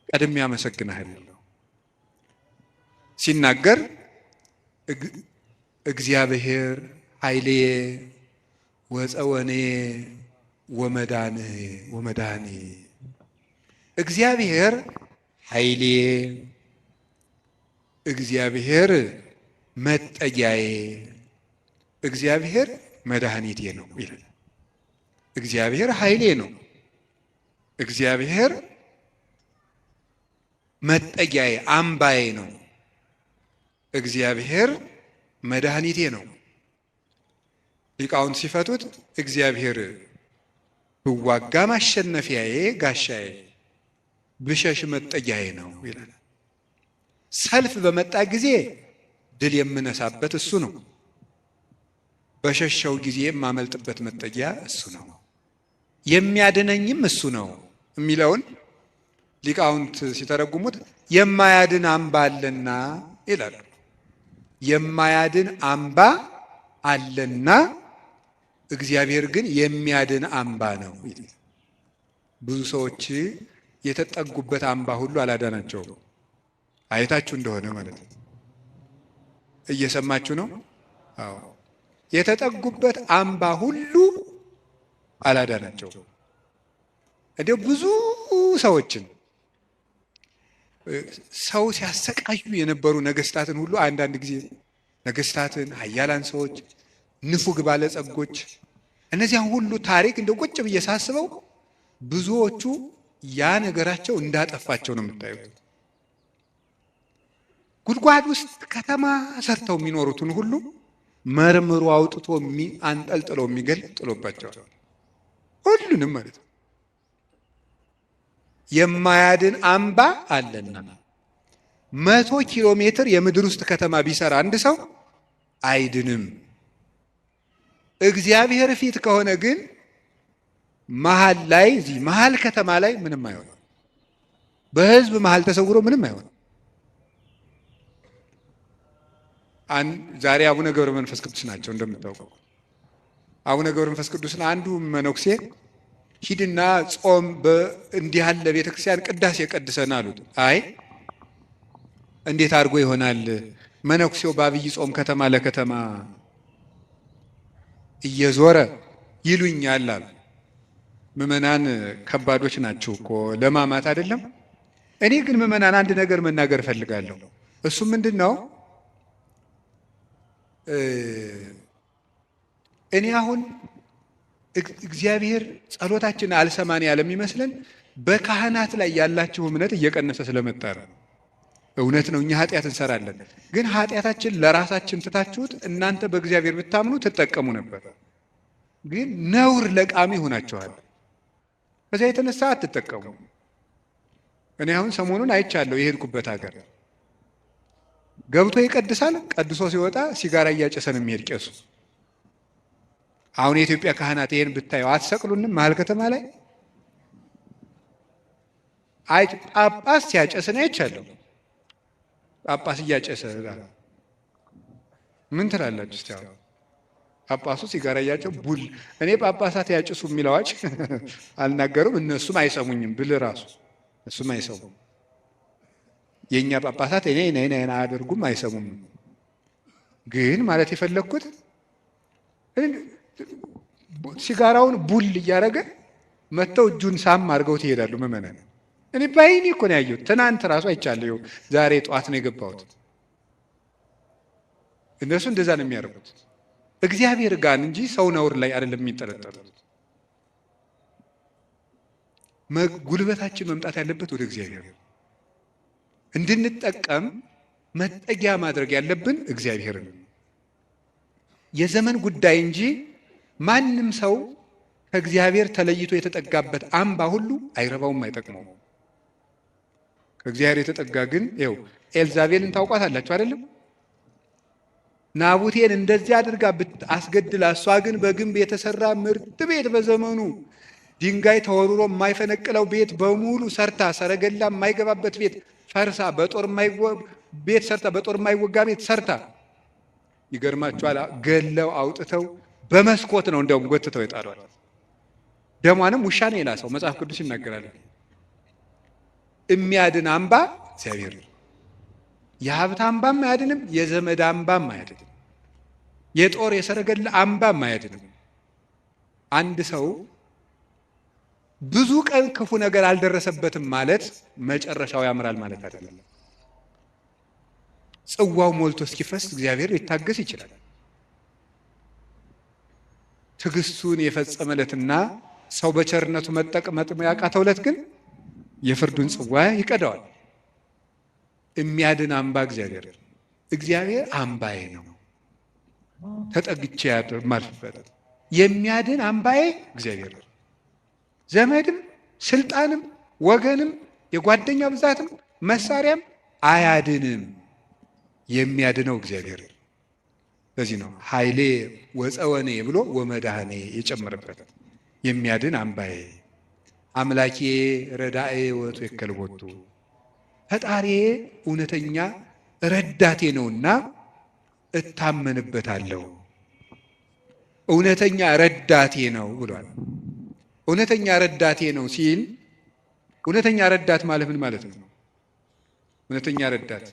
ቀድሜ አመሰግንሃለሁ ሲናገር እግዚአብሔር ኃይሌ ወፀወኔ ወመዳኔ፣ እግዚአብሔር ኃይሌ፣ እግዚአብሔር መጠጊያዬ፣ እግዚአብሔር መድኃኒቴ ነው ይላል። እግዚአብሔር ኃይሌ ነው፣ እግዚአብሔር መጠጊያዬ አምባዬ ነው፣ እግዚአብሔር መድኃኒቴ ነው። ሊቃውንት ሲፈቱት እግዚአብሔር ብዋጋ ማሸነፊያዬ ጋሻዬ፣ ብሸሽ መጠጊያዬ ነው ይላል። ሰልፍ በመጣ ጊዜ ድል የምነሳበት እሱ ነው። በሸሸው ጊዜ የማመልጥበት መጠጊያ እሱ ነው። የሚያድነኝም እሱ ነው የሚለውን ሊቃውንት ሲተረጉሙት የማያድን አምባ አለና ይላሉ። የማያድን አምባ አለና እግዚአብሔር ግን የሚያድን አምባ ነው። ብዙ ሰዎች የተጠጉበት አምባ ሁሉ አላዳናቸውም። አይታችሁ እንደሆነ ማለት ነው። እየሰማችሁ ነው? አዎ። የተጠጉበት አምባ ሁሉ አላዳናቸውም። እንደው ብዙ ሰዎችን ሰው ሲያሰቃዩ የነበሩ ነገስታትን ሁሉ አንዳንድ ጊዜ ነገስታትን፣ ኃያላን ሰዎች፣ ንፉግ ባለጸጎች፣ እነዚያን ሁሉ ታሪክ እንደው ቁጭ ብዬ ሳስበው ብዙዎቹ ያ ነገራቸው እንዳጠፋቸው ነው የምታዩት። ጉድጓድ ውስጥ ከተማ ሰርተው የሚኖሩትን ሁሉ መርምሮ አውጥቶ አንጠልጥሎ የሚገል ጥሎባቸዋል። ሁሉንም ማለት ነው። የማያድን አምባ አለና። 100 ኪሎ ሜትር የምድር ውስጥ ከተማ ቢሰራ አንድ ሰው አይድንም። እግዚአብሔር ፊት ከሆነ ግን መሃል ላይ እዚህ መሃል ከተማ ላይ ምንም አይሆንም። በህዝብ መሃል ተሰውሮ ምንም አይሆንም። ዛሬ አቡነ ገብረ መንፈስ ቅዱስ ናቸው እንደምታውቀው። አቡነ ገብረ መንፈስ ቅዱስን አንዱ መነኩሴ ሂድና ጾም እንዲህ ያለ ቤተክርስቲያን ቅዳሴ ቀድሰን አሉት። አይ እንዴት አድርጎ ይሆናል? መነኩሴው በአብይ ጾም ከተማ ለከተማ እየዞረ ይሉኛል አሉ። ምዕመናን ከባዶች ናቸው እኮ ለማማት አይደለም። እኔ ግን ምዕመናን አንድ ነገር መናገር እፈልጋለሁ። እሱ ምንድን ነው? እኔ አሁን እግዚአብሔር ጸሎታችን አልሰማን ያለ የሚመስለን በካህናት ላይ ያላችሁ እምነት እየቀነሰ ስለመጣ ነው። እውነት ነው፣ እኛ ኃጢአት እንሰራለን። ግን ኃጢአታችን ለራሳችን ትታችሁት እናንተ በእግዚአብሔር ብታምኑ ትጠቀሙ ነበር። ግን ነውር ለቃሚ ሆናችኋል። ከዚያ የተነሳ አትጠቀሙ። እኔ አሁን ሰሞኑን አይቻለሁ። የሄድኩበት ሀገር ገብቶ ይቀድሳል። ቀድሶ ሲወጣ ሲጋራ እያጨሰ ነው የሚሄድ ቄሱ። አሁን የኢትዮጵያ ካህናት ይሄን ብታዩ አትሰቅሉንም? መሀል ከተማ ላይ አይ ጳጳስ ሲያጨስ ነው አይቻለሁ። ጳጳስ እያጨሰ ምን ትላላችሁ? እስቲ አሁን ጳጳሱ ሲጋራ እያጨው ቡል እኔ ጳጳሳት ያጭሱ የሚለው አዋጅ አልናገሩም። እነሱም አይሰሙኝም ብል ራሱ እሱም አይሰሙም። የእኛ ጳጳሳት እኔ እኔ እኔ አያደርጉም፣ አይሰሙም። ግን ማለት የፈለግኩት ሲጋራውን ቡል እያደረገ መጥተው እጁን ሳም አድርገው ትሄዳሉ ምዕመናን። እኔ በዓይኔ እኮ ነው ያየሁት። ትናንት ራሱ አይቻለሁ። ዛሬ ጠዋት ነው የገባሁት። እነሱ እንደዛ ነው የሚያደርጉት። እግዚአብሔር ጋር እንጂ ሰው ነውር ላይ አይደለም የሚጠረጠሩት። ጉልበታችን መምጣት ያለበት ወደ እግዚአብሔር እንድንጠቀም መጠጊያ ማድረግ ያለብን እግዚአብሔርን የዘመን ጉዳይ እንጂ ማንም ሰው ከእግዚአብሔር ተለይቶ የተጠጋበት አምባ ሁሉ አይረባውም፣ አይጠቅመውም። ከእግዚአብሔር የተጠጋ ግን ይኸው ኤልዛቤልን ታውቋታላችሁ አይደለም? ናቡቴን እንደዚህ አድርጋ አስገድላ፣ እሷ ግን በግንብ የተሰራ ምርጥ ቤት በዘመኑ ድንጋይ ተወርሮ የማይፈነቅለው ቤት በሙሉ ሰርታ፣ ሰረገላ የማይገባበት ቤት ፈርሳ፣ በጦር ቤት ሰርታ፣ በጦር የማይወጋ ቤት ሰርታ፣ ይገርማችኋል፣ ገለው አውጥተው በመስኮት ነው እንደውም ጎትተው የጣሏት። ደሟንም ውሻ ነው የላሰው፣ መጽሐፍ ቅዱስ ይናገራል። የሚያድን አምባ እግዚአብሔር ነው። የሀብት አምባም አያድንም፣ የዘመድ አምባም አያድንም፣ የጦር የሰረገላ አምባም አያድንም። አንድ ሰው ብዙ ቀን ክፉ ነገር አልደረሰበትም ማለት መጨረሻው ያምራል ማለት አይደለም። ጽዋው ሞልቶ እስኪፈስ እግዚአብሔር ሊታገስ ይችላል። ትዕግስቱን የፈጸመለትና ሰው በቸርነቱ መጠቅመጥ ያቃተው ዕለት ግን የፍርዱን ጽዋ ይቀዳዋል። የሚያድን አምባ እግዚአብሔር። እግዚአብሔር አምባዬ ነው፣ ተጠግቼ የማልፍበት የሚያድን አምባዬ እግዚአብሔር። ዘመድም ስልጣንም ወገንም የጓደኛ ብዛትም መሳሪያም አያድንም። የሚያድነው እግዚአብሔር። ለዚህ ነው ኃይሌ ወፀወኔ ብሎ ወመድኃኔ የጨመረበት። የሚያድን አምባዬ አምላኬ ረዳኤ ወቱ የከልቦቱ ፈጣሪዬ እውነተኛ ረዳቴ ነውና እታመንበታለሁ። እውነተኛ ረዳቴ ነው ብሏል። እውነተኛ ረዳቴ ነው ሲል እውነተኛ ረዳት ማለት ምን ማለት ነው? እውነተኛ ረዳት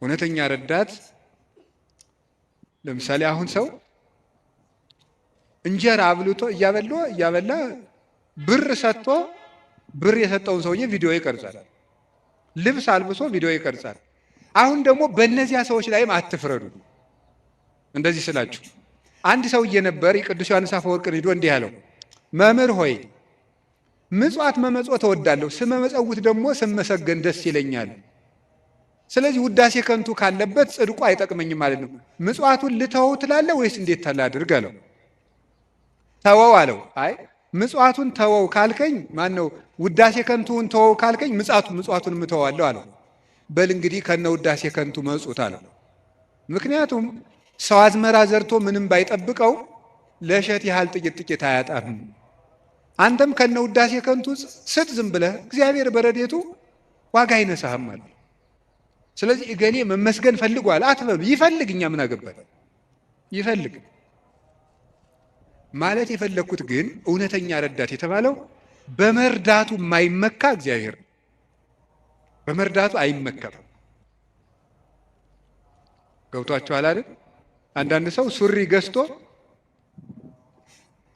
እውነተኛ ረዳት ለምሳሌ አሁን ሰው እንጀራ አብልቶ እያበላ እያበላ ብር ሰጥቶ ብር የሰጠውን ሰውዬ ቪዲዮ ይቀርጻል። ልብስ አልብሶ ቪዲዮ ይቀርጻል። አሁን ደግሞ በእነዚያ ሰዎች ላይም አትፍረዱ። እንደዚህ ስላችሁ አንድ ሰውዬ ነበር የቅዱስ ዮሐንስ አፈወርቅን ሂዶ እንዲህ አለው፣ መምህር ሆይ ምጽዋት መመጽወት እወዳለሁ፣ ስመመጸውት ደግሞ ስመሰገን ደስ ይለኛል። ስለዚህ ውዳሴ ከንቱ ካለበት ጽድቁ አይጠቅመኝም ማለት ነው። ምጽዋቱን ልተወው ትላለህ ወይስ እንዴት ታላድርግ አለው። ተወው አለው። አይ ምጽዋቱን ተወው ካልከኝ ማነው ውዳሴ ከንቱን ተወው ካልከኝ ምጽዋቱን እተወዋለሁ አለው። በል እንግዲህ ከነ ውዳሴ ከንቱ መጽውት አለው። ምክንያቱም ሰው አዝመራ ዘርቶ ምንም ባይጠብቀው ለእሸት ያህል ጥቂት ጥቂት አያጣም። አንተም ከነ ውዳሴ ከንቱ ስጥ ዝም ብለህ እግዚአብሔር በረዴቱ ዋጋ አይነሳህም አለ። ስለዚህ እገሌ መመስገን ፈልጓል አትበሉ። ይፈልግ፣ እኛ ምን አገባን? ይፈልግ ማለት የፈለግኩት ግን እውነተኛ ረዳት የተባለው በመርዳቱ የማይመካ እግዚአብሔር ነው። በመርዳቱ አይመካም። ገብቷችኋል አይደል? አንዳንድ ሰው ሱሪ ገዝቶ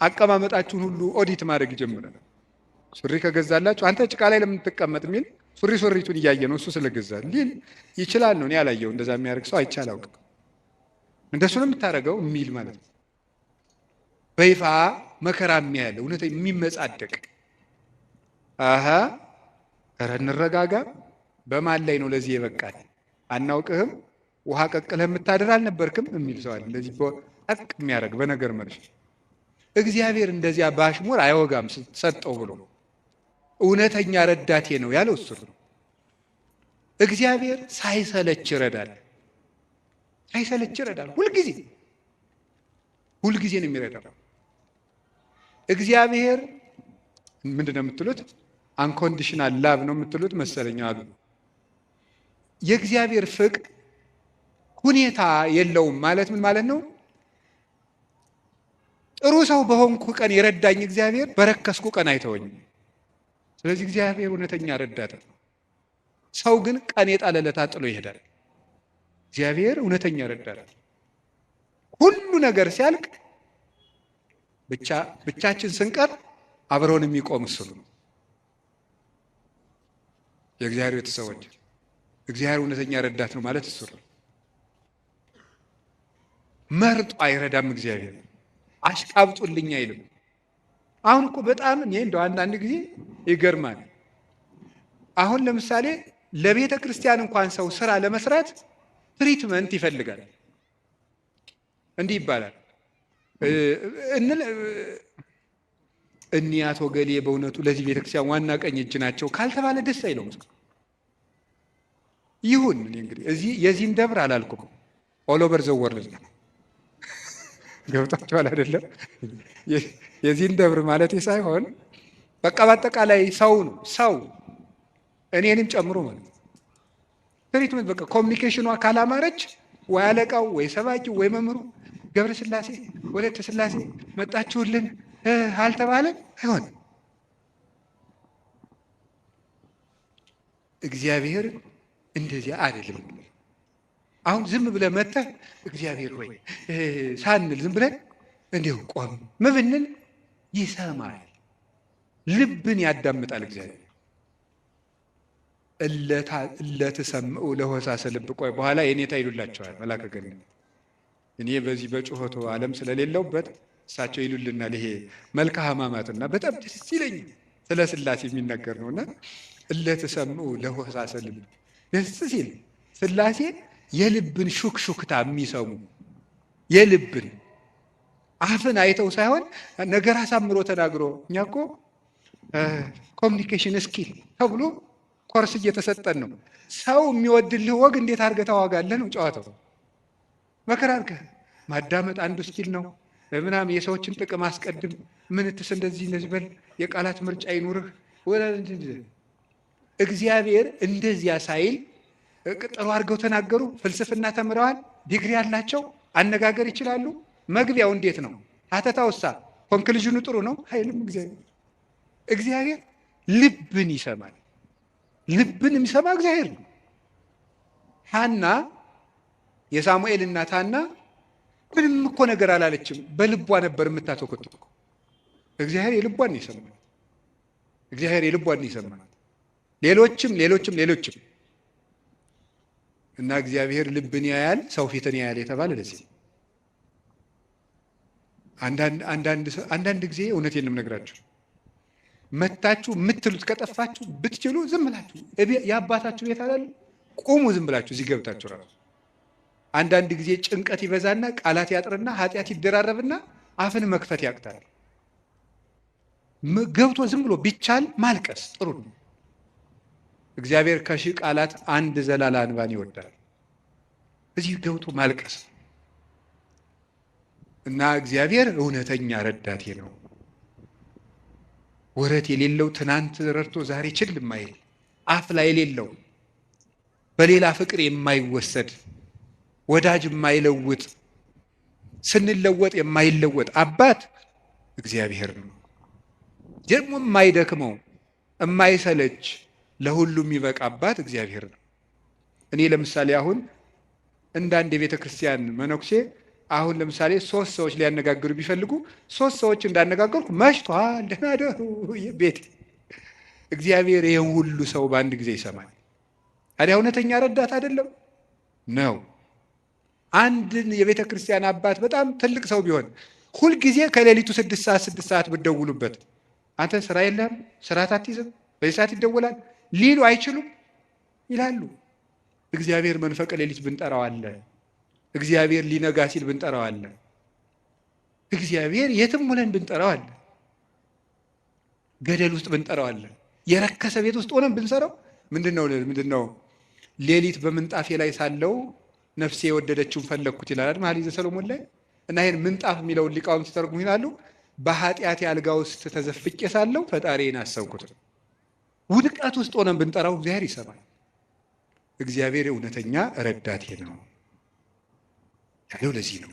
አቀማመጣችሁን ሁሉ ኦዲት ማድረግ ይጀምራል። ሱሪ ከገዛላችሁ አንተ ጭቃ ላይ ለምን ትቀመጥ የሚል ሱሪ ሱሪቱን እያየ ነው እሱ ስለገዛ ሊል ይችላል ነው። እኔ አላየው እንደዛ የሚያደርግ ሰው አይቼ አላውቅም። እንደሱ ነው የምታደርገው የሚል ማለት ነው። በይፋ መከራ የሚያለ እውነት የሚመጻደቅ አሃ ኧረ እንረጋጋ። በማን ላይ ነው ለዚህ የበቃል? አናውቅህም፣ ውሃ ቀቅለህ የምታድር አልነበርክም የሚል ሰው አለ። እንደዚህ ጠቅ የሚያደርግ በነገር መልሽ። እግዚአብሔር እንደዚያ ባሽሙር አይወጋም ሰጠው ብሎ እውነተኛ ረዳቴ ነው ያለው እሱ ነው። እግዚአብሔር ሳይሰለች ይረዳል። ሳይሰለች ይረዳል። ሁልጊዜ ሁልጊዜ ነው የሚረዳው። እግዚአብሔር ምንድን ነው የምትሉት? Unconditional love ነው የምትሉት መሰለኝ አሉ። የእግዚአብሔር ፍቅር ሁኔታ የለውም ማለት ምን ማለት ነው? ጥሩ ሰው በሆንኩ ቀን የረዳኝ እግዚአብሔር በረከስኩ ቀን አይተወኝም። ስለዚህ እግዚአብሔር እውነተኛ ረዳት ነው። ሰው ግን ቀን የጣለለታ ጥሎ ይሄዳል። እግዚአብሔር እውነተኛ ረዳት፣ ሁሉ ነገር ሲያልቅ ብቻችን ስንቀር አብረውን የሚቆም እሱ ነው። የእግዚአብሔር ቤተሰቦች እግዚአብሔር እውነተኛ ረዳት ነው ማለት እሱ ነው። መርጦ አይረዳም እግዚአብሔር። አሽቃብጡልኝ አይልም። አሁን እኮ በጣም እኔ እንደው አንዳንድ ጊዜ ይገርማል። አሁን ለምሳሌ ለቤተ ክርስቲያን እንኳን ሰው ስራ ለመስራት treatment ይፈልጋል። እንዲህ ይባላል እኒህ አቶ ገሌ በእውነቱ ለዚህ ቤተ ክርስቲያን ዋና ቀኝ እጅ ናቸው ካልተባለ ደስ አይለውም። ይሁን እኔ እንግዲህ እዚህ የዚህን ደብር አላልኩም። All over the world ነው። ገብቷችኋል አይደለም? የዚህን ደብር ማለት ሳይሆን በቃ በአጠቃላይ ሰው ነው ሰው እኔንም ጨምሮ ማለት ነው። Treatment በቃ communication ኗ ካላማረች ወይ አለቃው ወይ ሰባኪው ወይ መምህሩ ገብረ ስላሴ ወለተ ስላሴ መጣችሁልን አልተባለ አይሆንም። እግዚአብሔር እንደዚያ አይደለም። አሁን ዝም ብለህ መተህ እግዚአብሔር ሆይ ሳንል ዝም ብለን እንዲሁ ቆም ምብንል ይሰማል፣ ልብን ያዳምጣል እግዚአብሔር። እለትሰምዑ ለሆሳሰ ልብ። ቆይ በኋላ የኔታ ይሉላቸዋል መላከ ገነት። እኔ በዚህ በጩኸቱ ዓለም ስለሌለውበት እሳቸው ይሉልናል። ይሄ መልክአ ሕማማትና በጣም ደስ ይለኝ ስለ ስላሴ የሚነገር ነውና እለትሰምዑ ለሆሳሰ ልብ ደስ ሲል ስላሴ የልብን ሹክሹክታ የሚሰሙ የልብን አፍን አይተው ሳይሆን ነገር አሳምሮ ተናግሮ። እኛ እኮ communication skill ተብሎ ኮርስ እየተሰጠን ነው። ሰው የሚወድልህ ወግ እንዴት አድርገህ ታዋጋለህ ነው ጨዋታው። መከራ አድርገህ ማዳመጥ አንዱ skill ነው። ምናምን የሰዎችን ጥቅም አስቀድም፣ ምንትስ እንደዚህ እንደዚህ በል፣ የቃላት ምርጫ ይኑርህ። እግዚአብሔር እንደዚያ ሳይል ጥሩ አድርገው ተናገሩ። ፍልስፍና ተምረዋል፣ ዲግሪ ያላቸው አነጋገር ይችላሉ። መግቢያው እንዴት ነው? ሀተታውሳ conclusion ኑ ጥሩ ነው አይልም እግዚአብሔር። እግዚአብሔር ልብን ይሰማል። ልብን የሚሰማ እግዚአብሔር ነው። ሐና የሳሙኤል እናት ሐና ምንም እኮ ነገር አላለችም። በልቧ ነበር የምታተኮትኮ። እግዚአብሔር የልቧን ይሰማል። እግዚአብሔር የልቧን ይሰማል። ሌሎችም ሌሎችም ሌሎችም እና እግዚአብሔር ልብን ያያል፣ ሰው ፊትን ያያል የተባለ ለዚህ። አንዳንድ ጊዜ እውነቴን ነው የምነግራችሁ፣ መታችሁ የምትሉት ከጠፋችሁ ብትችሉ ዝም ብላችሁ የአባታችሁ ቤት አላለ ቁሙ፣ ዝም ብላችሁ እዚህ ገብታችሁ ራሱ አንዳንድ ጊዜ ጭንቀት ይበዛና ቃላት ያጥርና ኃጢአት ይደራረብና አፍን መክፈት ያቅታል። ገብቶ ዝም ብሎ ቢቻል ማልቀስ ጥሩ ነው። እግዚአብሔር ከሺህ ቃላት አንድ ዘላላ እንባን ይወዳል። እዚህ ገብቶ ማልቀስ እና እግዚአብሔር እውነተኛ ረዳቴ ነው። ወረት የሌለው ትናንት ረድቶ ዛሬ ችል የማይል አፍ ላይ የሌለው በሌላ ፍቅር የማይወሰድ ወዳጅ የማይለውጥ ስንለወጥ የማይለወጥ አባት እግዚአብሔር ነው። ደግሞ የማይደክመው የማይሰለች ለሁሉም የሚበቃ አባት እግዚአብሔር ነው። እኔ ለምሳሌ አሁን እንዳንድ የቤተ ክርስቲያን መነኩሴ አሁን ለምሳሌ 3 ሰዎች ሊያነጋግሩ ቢፈልጉ 3 ሰዎች እንዳነጋገርኩ መሽቷል፣ ደህና ደሩ ቤት። እግዚአብሔር ይሄን ሁሉ ሰው በአንድ ጊዜ ይሰማል። ታዲያ እውነተኛ ረዳት አይደለም ነው? አንድን የቤተ ክርስቲያን አባት በጣም ትልቅ ሰው ቢሆን ሁል ጊዜ ከሌሊቱ 6 ሰዓት 6 ሰዓት ብትደውሉበት አንተ ስራ የለህም፣ ስራ አትይዝም፣ በዚህ ሰዓት ይደወላል ሊሉ አይችሉም ይላሉ። እግዚአብሔር መንፈቀ ሌሊት ብንጠራው አለ። እግዚአብሔር ሊነጋ ሲል ብንጠራው አለ። እግዚአብሔር የትም ሆነን ብንጠራው አለ። ገደል ውስጥ ብንጠራው አለ። የረከሰ ቤት ውስጥ ሆነን ብንሰራው ምንድነው ሌሊት በምንጣፌ ላይ ሳለው ነፍሴ የወደደችውን ፈለግኩት ይላል መኃልየ ዘሰሎሞን ላይ። እና ይሄን ምንጣፍ የሚለውን ሊቃውንት ሲተረጉሙ ይላሉ በኃጢአት አልጋ ውስጥ ተዘፍቄ ሳለው ፈጣሪዬን አሰብኩት። ውድቀት ውስጥ ሆነን ብንጠራው እግዚአብሔር ይሰማል። እግዚአብሔር እውነተኛ ረዳቴ ነው ያለው ለዚህ ነው።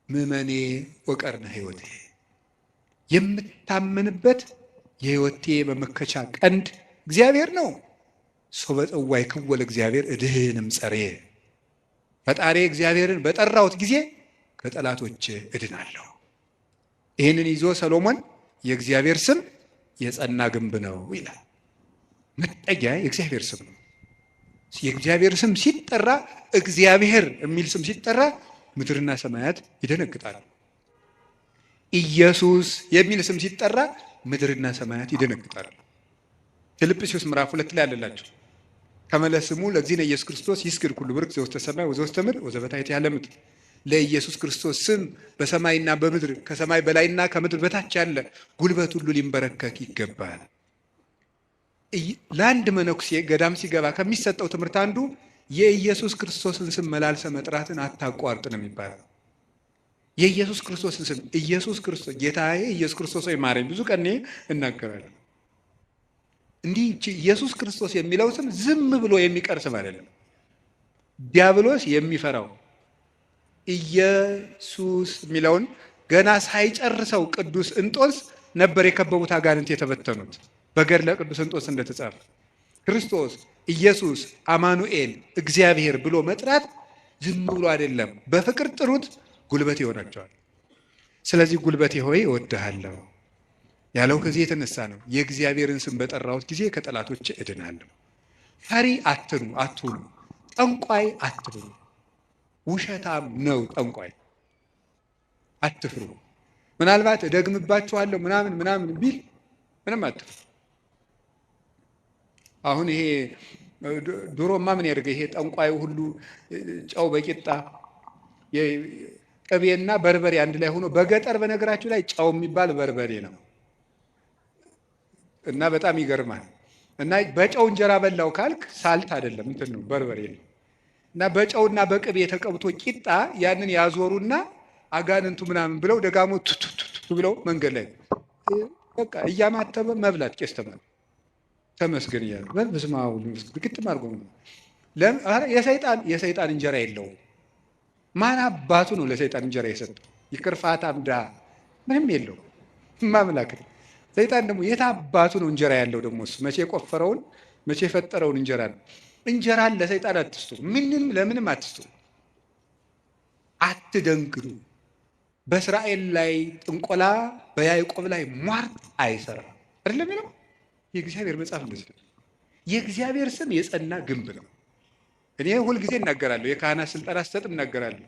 ምእመኔ ወቀርነ ሕይወቴ፣ የምታመንበት የሕይወቴ መመከቻ ቀንድ እግዚአብሔር ነው። ሶበ ጸዋዕክዎ ለእግዚአብሔር እድህንም ጸሬ፣ ፈጣሪ እግዚአብሔርን በጠራሁት ጊዜ ከጠላቶቼ እድናለሁ። ይህንን ይዞ ሰሎሞን የእግዚአብሔር ስም የጸና ግንብ ነው ይላል። መጠጊያ የእግዚአብሔር ስም ነው። የእግዚአብሔር ስም ሲጠራ እግዚአብሔር የሚል ስም ሲጠራ ምድርና ሰማያት ይደነግጣሉ። ኢየሱስ የሚል ስም ሲጠራ ምድርና ሰማያት ይደነግጣሉ። ፊልጵስዩስ ምዕራፍ 2 ላይ አለላችሁ ከመለስሙ ለእግዚእነ ኢየሱስ ክርስቶስ ይስግድ ኩሉ ብርክ ዘውስተ ሰማይ ወዘውስተ ምድር ወዘበታሕት ያለ ምድር። ለኢየሱስ ክርስቶስ ስም በሰማይና በምድር ከሰማይ በላይና ከምድር በታች ያለ ጉልበት ሁሉ ሊንበረከክ ይገባል። ለአንድ መነኩሴ ገዳም ሲገባ ከሚሰጠው ትምህርት አንዱ የኢየሱስ ክርስቶስን ስም መላልሰ መጥራትን አታቋርጥ ነው የሚባለው። የኢየሱስ ክርስቶስን ስም ኢየሱስ ክርስቶስ ጌታዬ ኢየሱስ ክርስቶስ ሆይ ማረኝ ብዙ ቀን እናገራለሁ። እንዲህ ኢየሱስ ክርስቶስ የሚለው ስም ዝም ብሎ የሚቀር ስም አይደለም። ዲያብሎስ የሚፈራው ኢየሱስ የሚለውን ገና ሳይጨርሰው ቅዱስ እንጦንስ ነበር የከበቡት አጋንንት የተበተኑት። በገድለ ቅዱስ እንጦንስ እንደተጻፈ ክርስቶስ ኢየሱስ አማኑኤል እግዚአብሔር ብሎ መጥራት ዝም ብሎ አይደለም። በፍቅር ጥሩት፣ ጉልበት ይሆናቸዋል። ስለዚህ ጉልበቴ ሆይ እወድሃለሁ ያለው ከዚህ የተነሳ ነው። የእግዚአብሔርን ስም በጠራሁት ጊዜ ከጠላቶቼ እድናለሁ። ፈሪ አትሁኑ፣ ጠንቋይ አትሁኑ። ውሸታም ነው ጠንቋይ፣ አትፍሩ። ምናልባት እደግምባችኋለሁ ምናምን ምናምን ቢል ምንም አትፍሩ። አሁን ይሄ ድሮማ ምን ያደርገ ይሄ ጠንቋዩ ሁሉ ጨው በቂጣ ቅቤና በርበሬ አንድ ላይ ሆኖ በገጠር በነገራችሁ ላይ ጨው የሚባል በርበሬ ነው እና በጣም ይገርማል። እና በጨው እንጀራ በላው ካልክ ሳልት አይደለም እንትን ነው በርበሬ ነው። እና በጨውና በቅቤ ተቀብቶ ቂጣ ያንን ያዞሩና አጋንንቱ ምናምን ብለው ደጋሞ ቱቱቱ ብለው መንገድ ላይ በቃ እያማተበ መብላት ቄስ ተማሪ ተመስገን እያሉ በስመ አብ ወወልድ ግጥም አድርጎ የሰይጣን እንጀራ የለውም። ማን አባቱ ነው ለሰይጣን እንጀራ የሰጠው? ይቅርፋታም ድሀ ምንም የለውም። ማምላክ ሰይጣን ደግሞ የት አባቱ ነው እንጀራ ያለው? ደግሞ እሱ መቼ የቆፈረውን መቼ የፈጠረውን እንጀራ ነው። እንጀራን ለሰይጣን አትስጡ፣ ምንም ለምንም አትስጡ። አትደንግጡ። በእስራኤል ላይ ጥንቆላ በያዕቆብ ላይ ሟርት አይሰራም አይደለም የሚለው የእግዚአብሔር መጽሐፍ እንደዚህ ነው። የእግዚአብሔር ስም የጸና ግንብ ነው። እኔ ሁል ጊዜ እናገራለሁ፣ የካህናት ስልጠና ስሰጥ እናገራለሁ።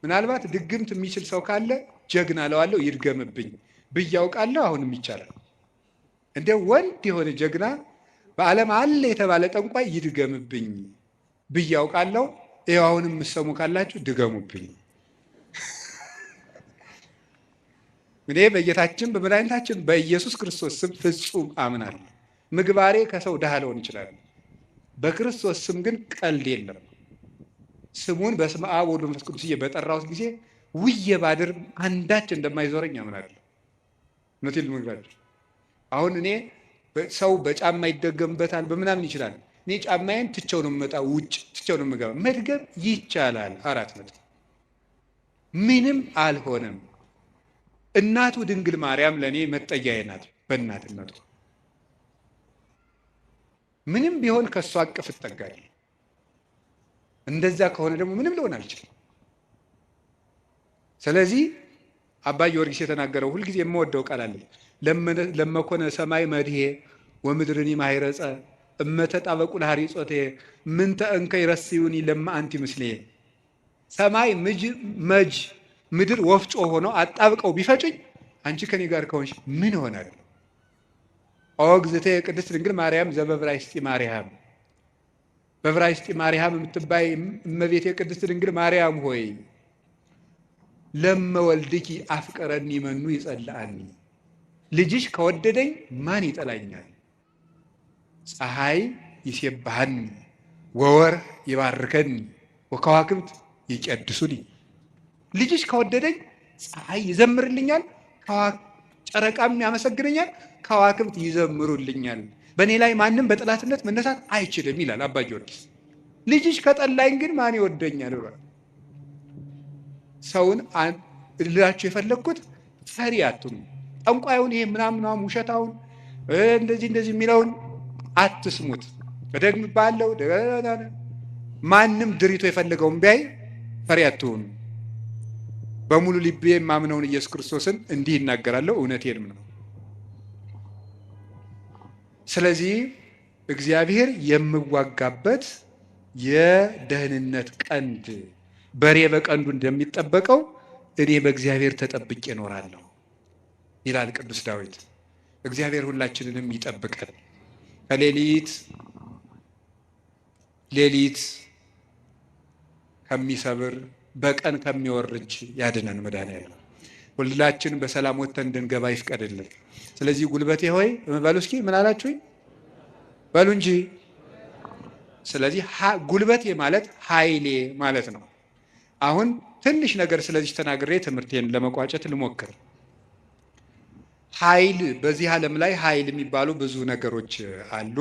ምናልባት ድግምት የሚችል ሰው ካለ ጀግና እለዋለሁ፣ ይድገምብኝ ብዬ አውቃለሁ። አሁንም ይቻላል። እንደ ወንድ የሆነ ጀግና በዓለም አለ የተባለ ጠንቋይ ይድገምብኝ ብዬ አውቃለሁ። ይኸው አሁንም የምትሰሙ ካላችሁ ድገሙብኝ። እኔ በጌታችን በመድኃኒታችን በኢየሱስ ክርስቶስ ስም ፍጹም አምናለሁ። ምግባሬ ከሰው ድሃ ልሆን ይችላል። በክርስቶስ ስም ግን ቀልድ የለም። ስሙን በስመ አብ ወወልድ ወመንፈስ ቅዱስ በጠራሁት ጊዜ ውዬ ባድር አንዳች እንደማይዞረኝ አምናለሁ። እውነቴን ልነግራችሁ። አሁን እኔ ሰው በጫማ ይደገምበታል በምናምን ይችላል። እኔ ጫማዬን ትቼው ነው የምመጣው፣ ውጭ ትቼው ነው የምገባ። መድገም ይቻላል። 4 ነጥብ። ምንም አልሆነም። እናቱ ድንግል ማርያም ለእኔ መጠጊያዬ ናት። በእናትነቱ ምንም ቢሆን ከእሷ እቅፍ እጠጋለሁ። እንደዛ ከሆነ ደግሞ ምንም ልሆን አልችልም። ስለዚህ አባ ጊዮርጊስ የተናገረው ሁልጊዜ የምወደው ቃል አለ። ለመኮነ ሰማይ መድሄ ወምድርኒ ማይረጸ እመተጣበቁ ለሐሪጾቴ ምንተ እንከ ይረስዩኒ ለማ አንቲ ምስሌ። ሰማይ መጅ ምድር ወፍጮ ሆኖ አጣብቀው ቢፈጩኝ አንቺ ከኔ ጋር ከሆንሽ ምን እሆናለሁ? ኦ እግዝእትየ ቅድስት ድንግል ማርያም ዘበዕብራይስጢ ማርያም፣ በዕብራይስጢ ማርያም የምትባይ እመቤቴ ቅድስት ድንግል ማርያም ሆይ፣ ለመወልድኪ አፍቀረኒ መኑ ይጸልአኒ፣ ልጅሽ ከወደደኝ ማን ይጠላኛል? ፀሐይ ይሴብሐኒ ወወርኅ ይባርከኒ ወከዋክብት ይቀድሱኒ። ልጅሽ ከወደደኝ ፀሐይ ይዘምርልኛል፣ ጨረቃም ያመሰግነኛል፣ ከዋክብት ይዘምሩልኛል። በእኔ ላይ ማንም በጠላትነት መነሳት አይችልም ይላል አባ ጊዮርጊስ። ልጅሽ ከጠላኝ ግን ማን ይወደኛል ብሏል። ሰውን ልላችሁ የፈለግኩት ፈሪ አትሁኑ። ጠንቋዩን ይሄ ምናምን ውሸታውን እንደዚህ እንደዚህ የሚለውን አትስሙት። እደግምብሃለሁ። ማንም ድሪቶ የፈለገውን ቢያይ ፈሪ አትሁኑ። በሙሉ ልቤ የማምነውን ኢየሱስ ክርስቶስን እንዲህ ይናገራለሁ፣ እውነቴንም ነው። ስለዚህ እግዚአብሔር የምዋጋበት የደህንነት ቀንድ፣ በሬ በቀንዱ እንደሚጠበቀው እኔ በእግዚአብሔር ተጠብቄ እኖራለሁ ይላል ቅዱስ ዳዊት። እግዚአብሔር ሁላችንንም ይጠብቀን። ከሌሊት ሌሊት ከሚሰብር፣ በቀን ከሚወርጅ ያድነን መድኃኒዓለም። ሁላችን በሰላም ወጥተን እንድንገባ ይፍቀድልን። ስለዚህ ጉልበቴ ሆይ በሉ እስኪ፣ ምን አላችሁኝ? በሉ እንጂ። ስለዚህ ጉልበቴ ማለት ኃይሌ ማለት ነው። አሁን ትንሽ ነገር ስለዚህ ተናግሬ ትምህርቴን ለመቋጨት ልሞክር። ኃይል፣ በዚህ ዓለም ላይ ኃይል የሚባሉ ብዙ ነገሮች አሉ።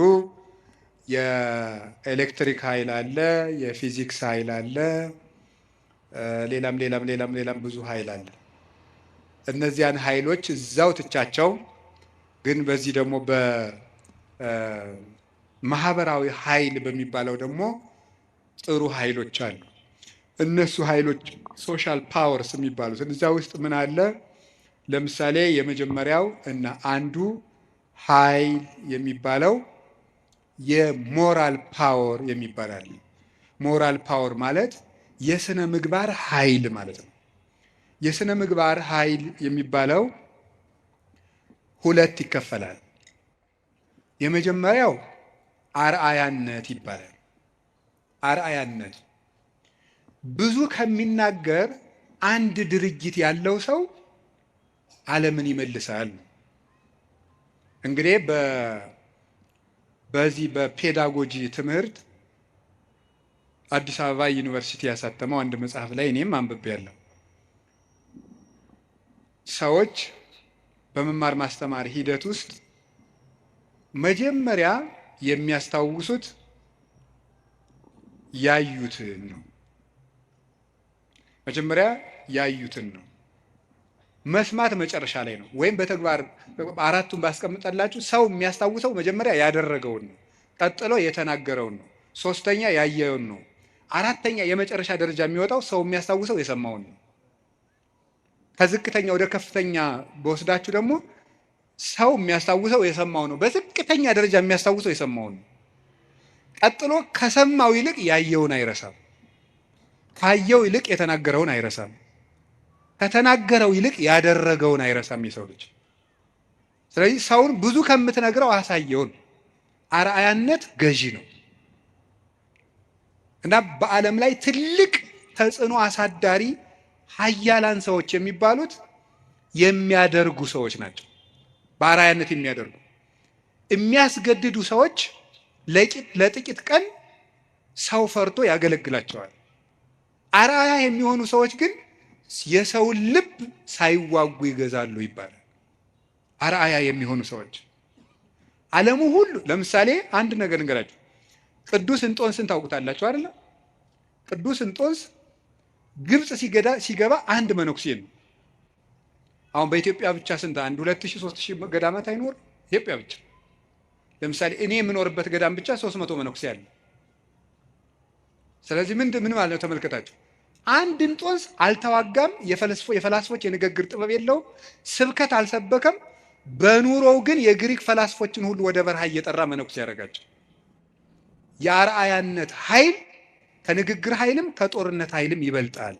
የኤሌክትሪክ ኃይል አለ፣ የፊዚክስ ኃይል አለ፣ ሌላም ሌላም ሌላም ሌላም ብዙ ኃይል አለ። እነዚያን ኃይሎች እዛው ትቻቸው፣ ግን በዚህ ደግሞ በማህበራዊ ኃይል በሚባለው ደግሞ ጥሩ ኃይሎች አሉ። እነሱ ኃይሎች social powers የሚባሉት እዚያ ውስጥ ምን አለ? ለምሳሌ የመጀመሪያው እና አንዱ ኃይል የሚባለው የ moral power የሚባል አለ። Moral power ማለት የስነ ምግባር ኃይል ማለት ነው። የስነ ምግባር ኃይል የሚባለው ሁለት ይከፈላል። የመጀመሪያው አርአያነት ይባላል። አርአያነት፣ ብዙ ከሚናገር አንድ ድርጊት ያለው ሰው ዓለምን ይመልሳል። እንግዲህ በዚህ በ pedagogy ትምህርት አዲስ አበባ ዩኒቨርሲቲ ያሳተመው አንድ መጽሐፍ ላይ እኔም አንብቤያለሁ። ሰዎች በመማር ማስተማር ሂደት ውስጥ መጀመሪያ የሚያስታውሱት ያዩትን ነው። መጀመሪያ ያዩትን ነው። መስማት መጨረሻ ላይ ነው። ወይም በተግባር አራቱን ባስቀምጠላችሁ ሰው የሚያስታውሰው መጀመሪያ ያደረገውን ነው። ቀጥሎ የተናገረውን ነው። ሶስተኛ ያየውን ነው። አራተኛ የመጨረሻ ደረጃ የሚወጣው ሰው የሚያስታውሰው የሰማውን ነው። ከዝቅተኛ ወደ ከፍተኛ በወስዳችሁ ደግሞ ሰው የሚያስታውሰው የሰማው ነው። በዝቅተኛ ደረጃ የሚያስታውሰው የሰማውን ነው። ቀጥሎ ከሰማው ይልቅ ያየውን አይረሳም። ካየው ይልቅ የተናገረውን አይረሳም። ከተናገረው ይልቅ ያደረገውን አይረሳም የሰው ልጅ። ስለዚህ ሰውን ብዙ ከምትነግረው አሳየውን። አርአያነት ገዢ ነው እና በዓለም ላይ ትልቅ ተጽዕኖ አሳዳሪ ሀያላን ሰዎች የሚባሉት የሚያደርጉ ሰዎች ናቸው። በአርአያነት የሚያደርጉ። የሚያስገድዱ ሰዎች ለጥቂት ቀን ሰው ፈርቶ ያገለግላቸዋል። አርአያ የሚሆኑ ሰዎች ግን የሰውን ልብ ሳይዋጉ ይገዛሉ ይባላል። አርአያ የሚሆኑ ሰዎች ዓለሙ ሁሉ፣ ለምሳሌ አንድ ነገር ልንገራችሁ። ቅዱስ እንጦንስን ታውቁታላችሁ አይደለ? ቅዱስ እንጦንስ ግብፅ ሲገባ አንድ መነኩሴ ነው። አሁን በኢትዮጵያ ብቻ ስንት 1 2,000 3,000 ገዳማት አይኖር? ኢትዮጵያ ብቻ ለምሳሌ እኔ የምኖርበት ገዳም ብቻ 300 መነኩሴ አለ። ስለዚህ ምን ማለት ነው ተመልከታችሁ። አንድ እንጦንስ አልተዋጋም፣ የፈላስፎች የንግግር ጥበብ የለውም፣ ስብከት አልሰበከም። በኑሮው ግን የግሪክ ፈላስፎችን ሁሉ ወደ በረሃ እየጠራ መነኩሴ ያደረጋቸው። የአርአያነት ኃይል ከንግግር ኃይልም ከጦርነት ኃይልም ይበልጣል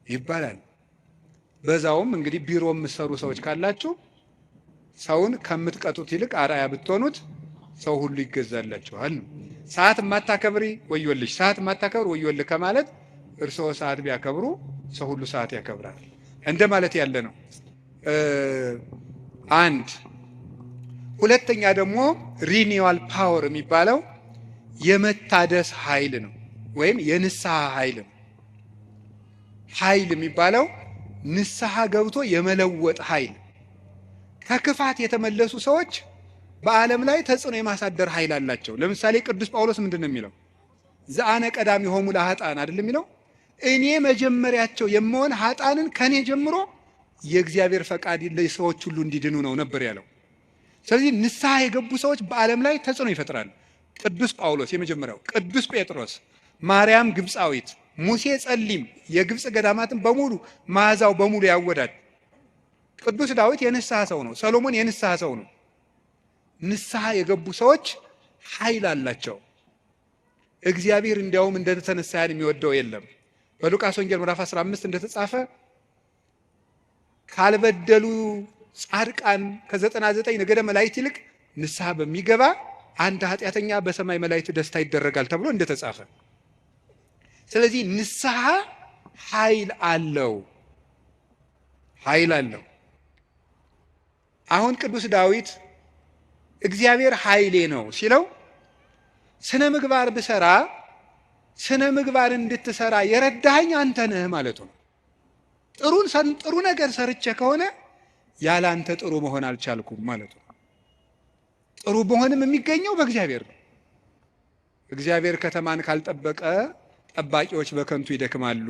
ይባላል። በዛውም እንግዲህ ቢሮ የምትሰሩ ሰዎች ካላችሁ ሰውን ከምትቀጡት ይልቅ አርአያ ብትሆኑት ሰው ሁሉ ይገዛላችኋል። ሰዓት የማታከብሪ ወዮልሽ፣ ሰዓት የማታከብር ወዮልህ ከማለት እርስዎ ሰዓት ቢያከብሩ ሰው ሁሉ ሰዓት ያከብራል እንደማለት ያለ ነው። አንድ ሁለተኛ ደግሞ renewal power የሚባለው የመታደስ ኃይል ነው፣ ወይም የንስሐ ኃይል ነው። ኃይል የሚባለው ንስሐ ገብቶ የመለወጥ ኃይል። ከክፋት የተመለሱ ሰዎች በዓለም ላይ ተጽዕኖ የማሳደር ኃይል አላቸው። ለምሳሌ ቅዱስ ጳውሎስ ምንድን ነው የሚለው? ዘአነ ቀዳሚሆሙ ለኃጥአን አይደል የሚለው? እኔ መጀመሪያቸው የምሆን ኃጥአንን ከኔ ጀምሮ የእግዚአብሔር ፈቃድ ለሰዎች ሁሉ እንዲድኑ ነው ነበር ያለው። ስለዚህ ንስሐ የገቡ ሰዎች በዓለም ላይ ተጽዕኖ ይፈጥራሉ። ቅዱስ ጳውሎስ የመጀመሪያው፣ ቅዱስ ጴጥሮስ፣ ማርያም ግብፃዊት፣ ሙሴ ጸሊም የግብፅ ገዳማትን በሙሉ መዓዛው በሙሉ ያወዳል። ቅዱስ ዳዊት የንስሐ ሰው ነው። ሰሎሞን የንስሐ ሰው ነው። ንስሐ የገቡ ሰዎች ኃይል አላቸው። እግዚአብሔር እንዲያውም እንደተነሳያን የሚወደው የለም። በሉቃስ ወንጌል ምዕራፍ 15 እንደተጻፈ ካልበደሉ ጻድቃን ከ99 ነገደ መላእክት ይልቅ ንስሐ በሚገባ አንድ ኃጢአተኛ በሰማይ መላእክት ደስታ ይደረጋል ተብሎ እንደተጻፈ። ስለዚህ ንስሐ ኃይል አለው፣ ኃይል አለው። አሁን ቅዱስ ዳዊት እግዚአብሔር ኃይሌ ነው ሲለው ስነ ምግባር ብሰራ ስነ ምግባር እንድትሰራ የረዳኸኝ አንተ ነህ ማለቱ ነው። ጥሩ ነገር ሰርቼ ከሆነ ያለ አንተ ጥሩ መሆን አልቻልኩም ማለቱ ነው። ጥሩ መሆንም የሚገኘው በእግዚአብሔር ነው። እግዚአብሔር ከተማን ካልጠበቀ ጠባቂዎች በከንቱ ይደክማሉ፣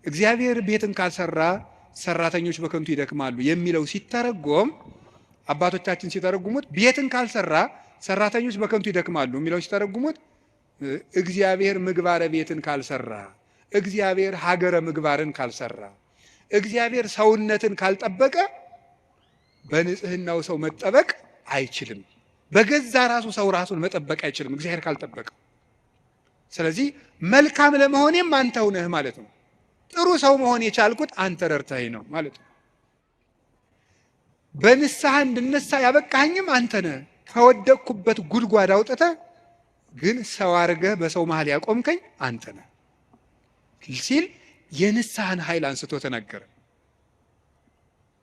እግዚአብሔር ቤትን ካልሰራ ሰራተኞች በከንቱ ይደክማሉ የሚለው ሲተረጎም፣ አባቶቻችን ሲተረጉሙት ቤትን ካልሰራ ሰራተኞች በከንቱ ይደክማሉ የሚለው ሲተረጉሙት እግዚአብሔር ምግባረ ቤትን ካልሰራ፣ እግዚአብሔር ሀገረ ምግባርን ካልሰራ፣ እግዚአብሔር ሰውነትን ካልጠበቀ በንጽህናው ሰው መጠበቅ አይችልም። በገዛ ራሱ ሰው ራሱን መጠበቅ አይችልም እግዚአብሔር ካልጠበቀ። ስለዚህ መልካም ለመሆኔም አንተው ነህ ማለት ነው። ጥሩ ሰው መሆን የቻልኩት አንተ ረድተኸኝ ነው ማለት ነው። በንስሐ እንድነሳ ያበቃኸኝም አንተ ነህ። ከወደቅኩበት ጉድጓድ አውጥተህ ግን ሰው አድርገህ በሰው መሃል ያቆምከኝ አንተ ነህ ሲል የንስሐን ኃይል አንስቶ ተናገረ።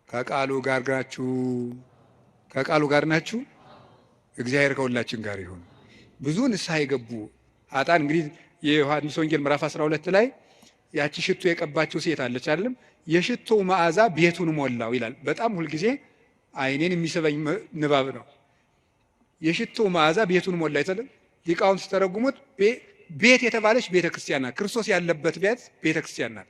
ከቃሉ ጋር ናችሁ፣ ከቃሉ ጋር ናችሁ። እግዚአብሔር ከሁላችን ጋር ይሁን። ብዙ ንስሐ የገቡ ኃጥአን እንግዲህ የዮሐንስ ወንጌል ምዕራፍ 12 ላይ ያቺ ሽቶ የቀባችው ሴት አለች አይደለም? የሽቶው መዓዛ ቤቱን ሞላው ይላል። በጣም ሁልጊዜ ዓይኔን የሚስበኝ ንባብ ነው። የሽቶው መዓዛ ቤቱን ሞላ ይላል። ሊቃውንት ሲተረጉሙት ቤት የተባለች ቤተ ክርስቲያን ናት። ክርስቶስ ያለበት ቤት ቤተ ክርስቲያን ናት።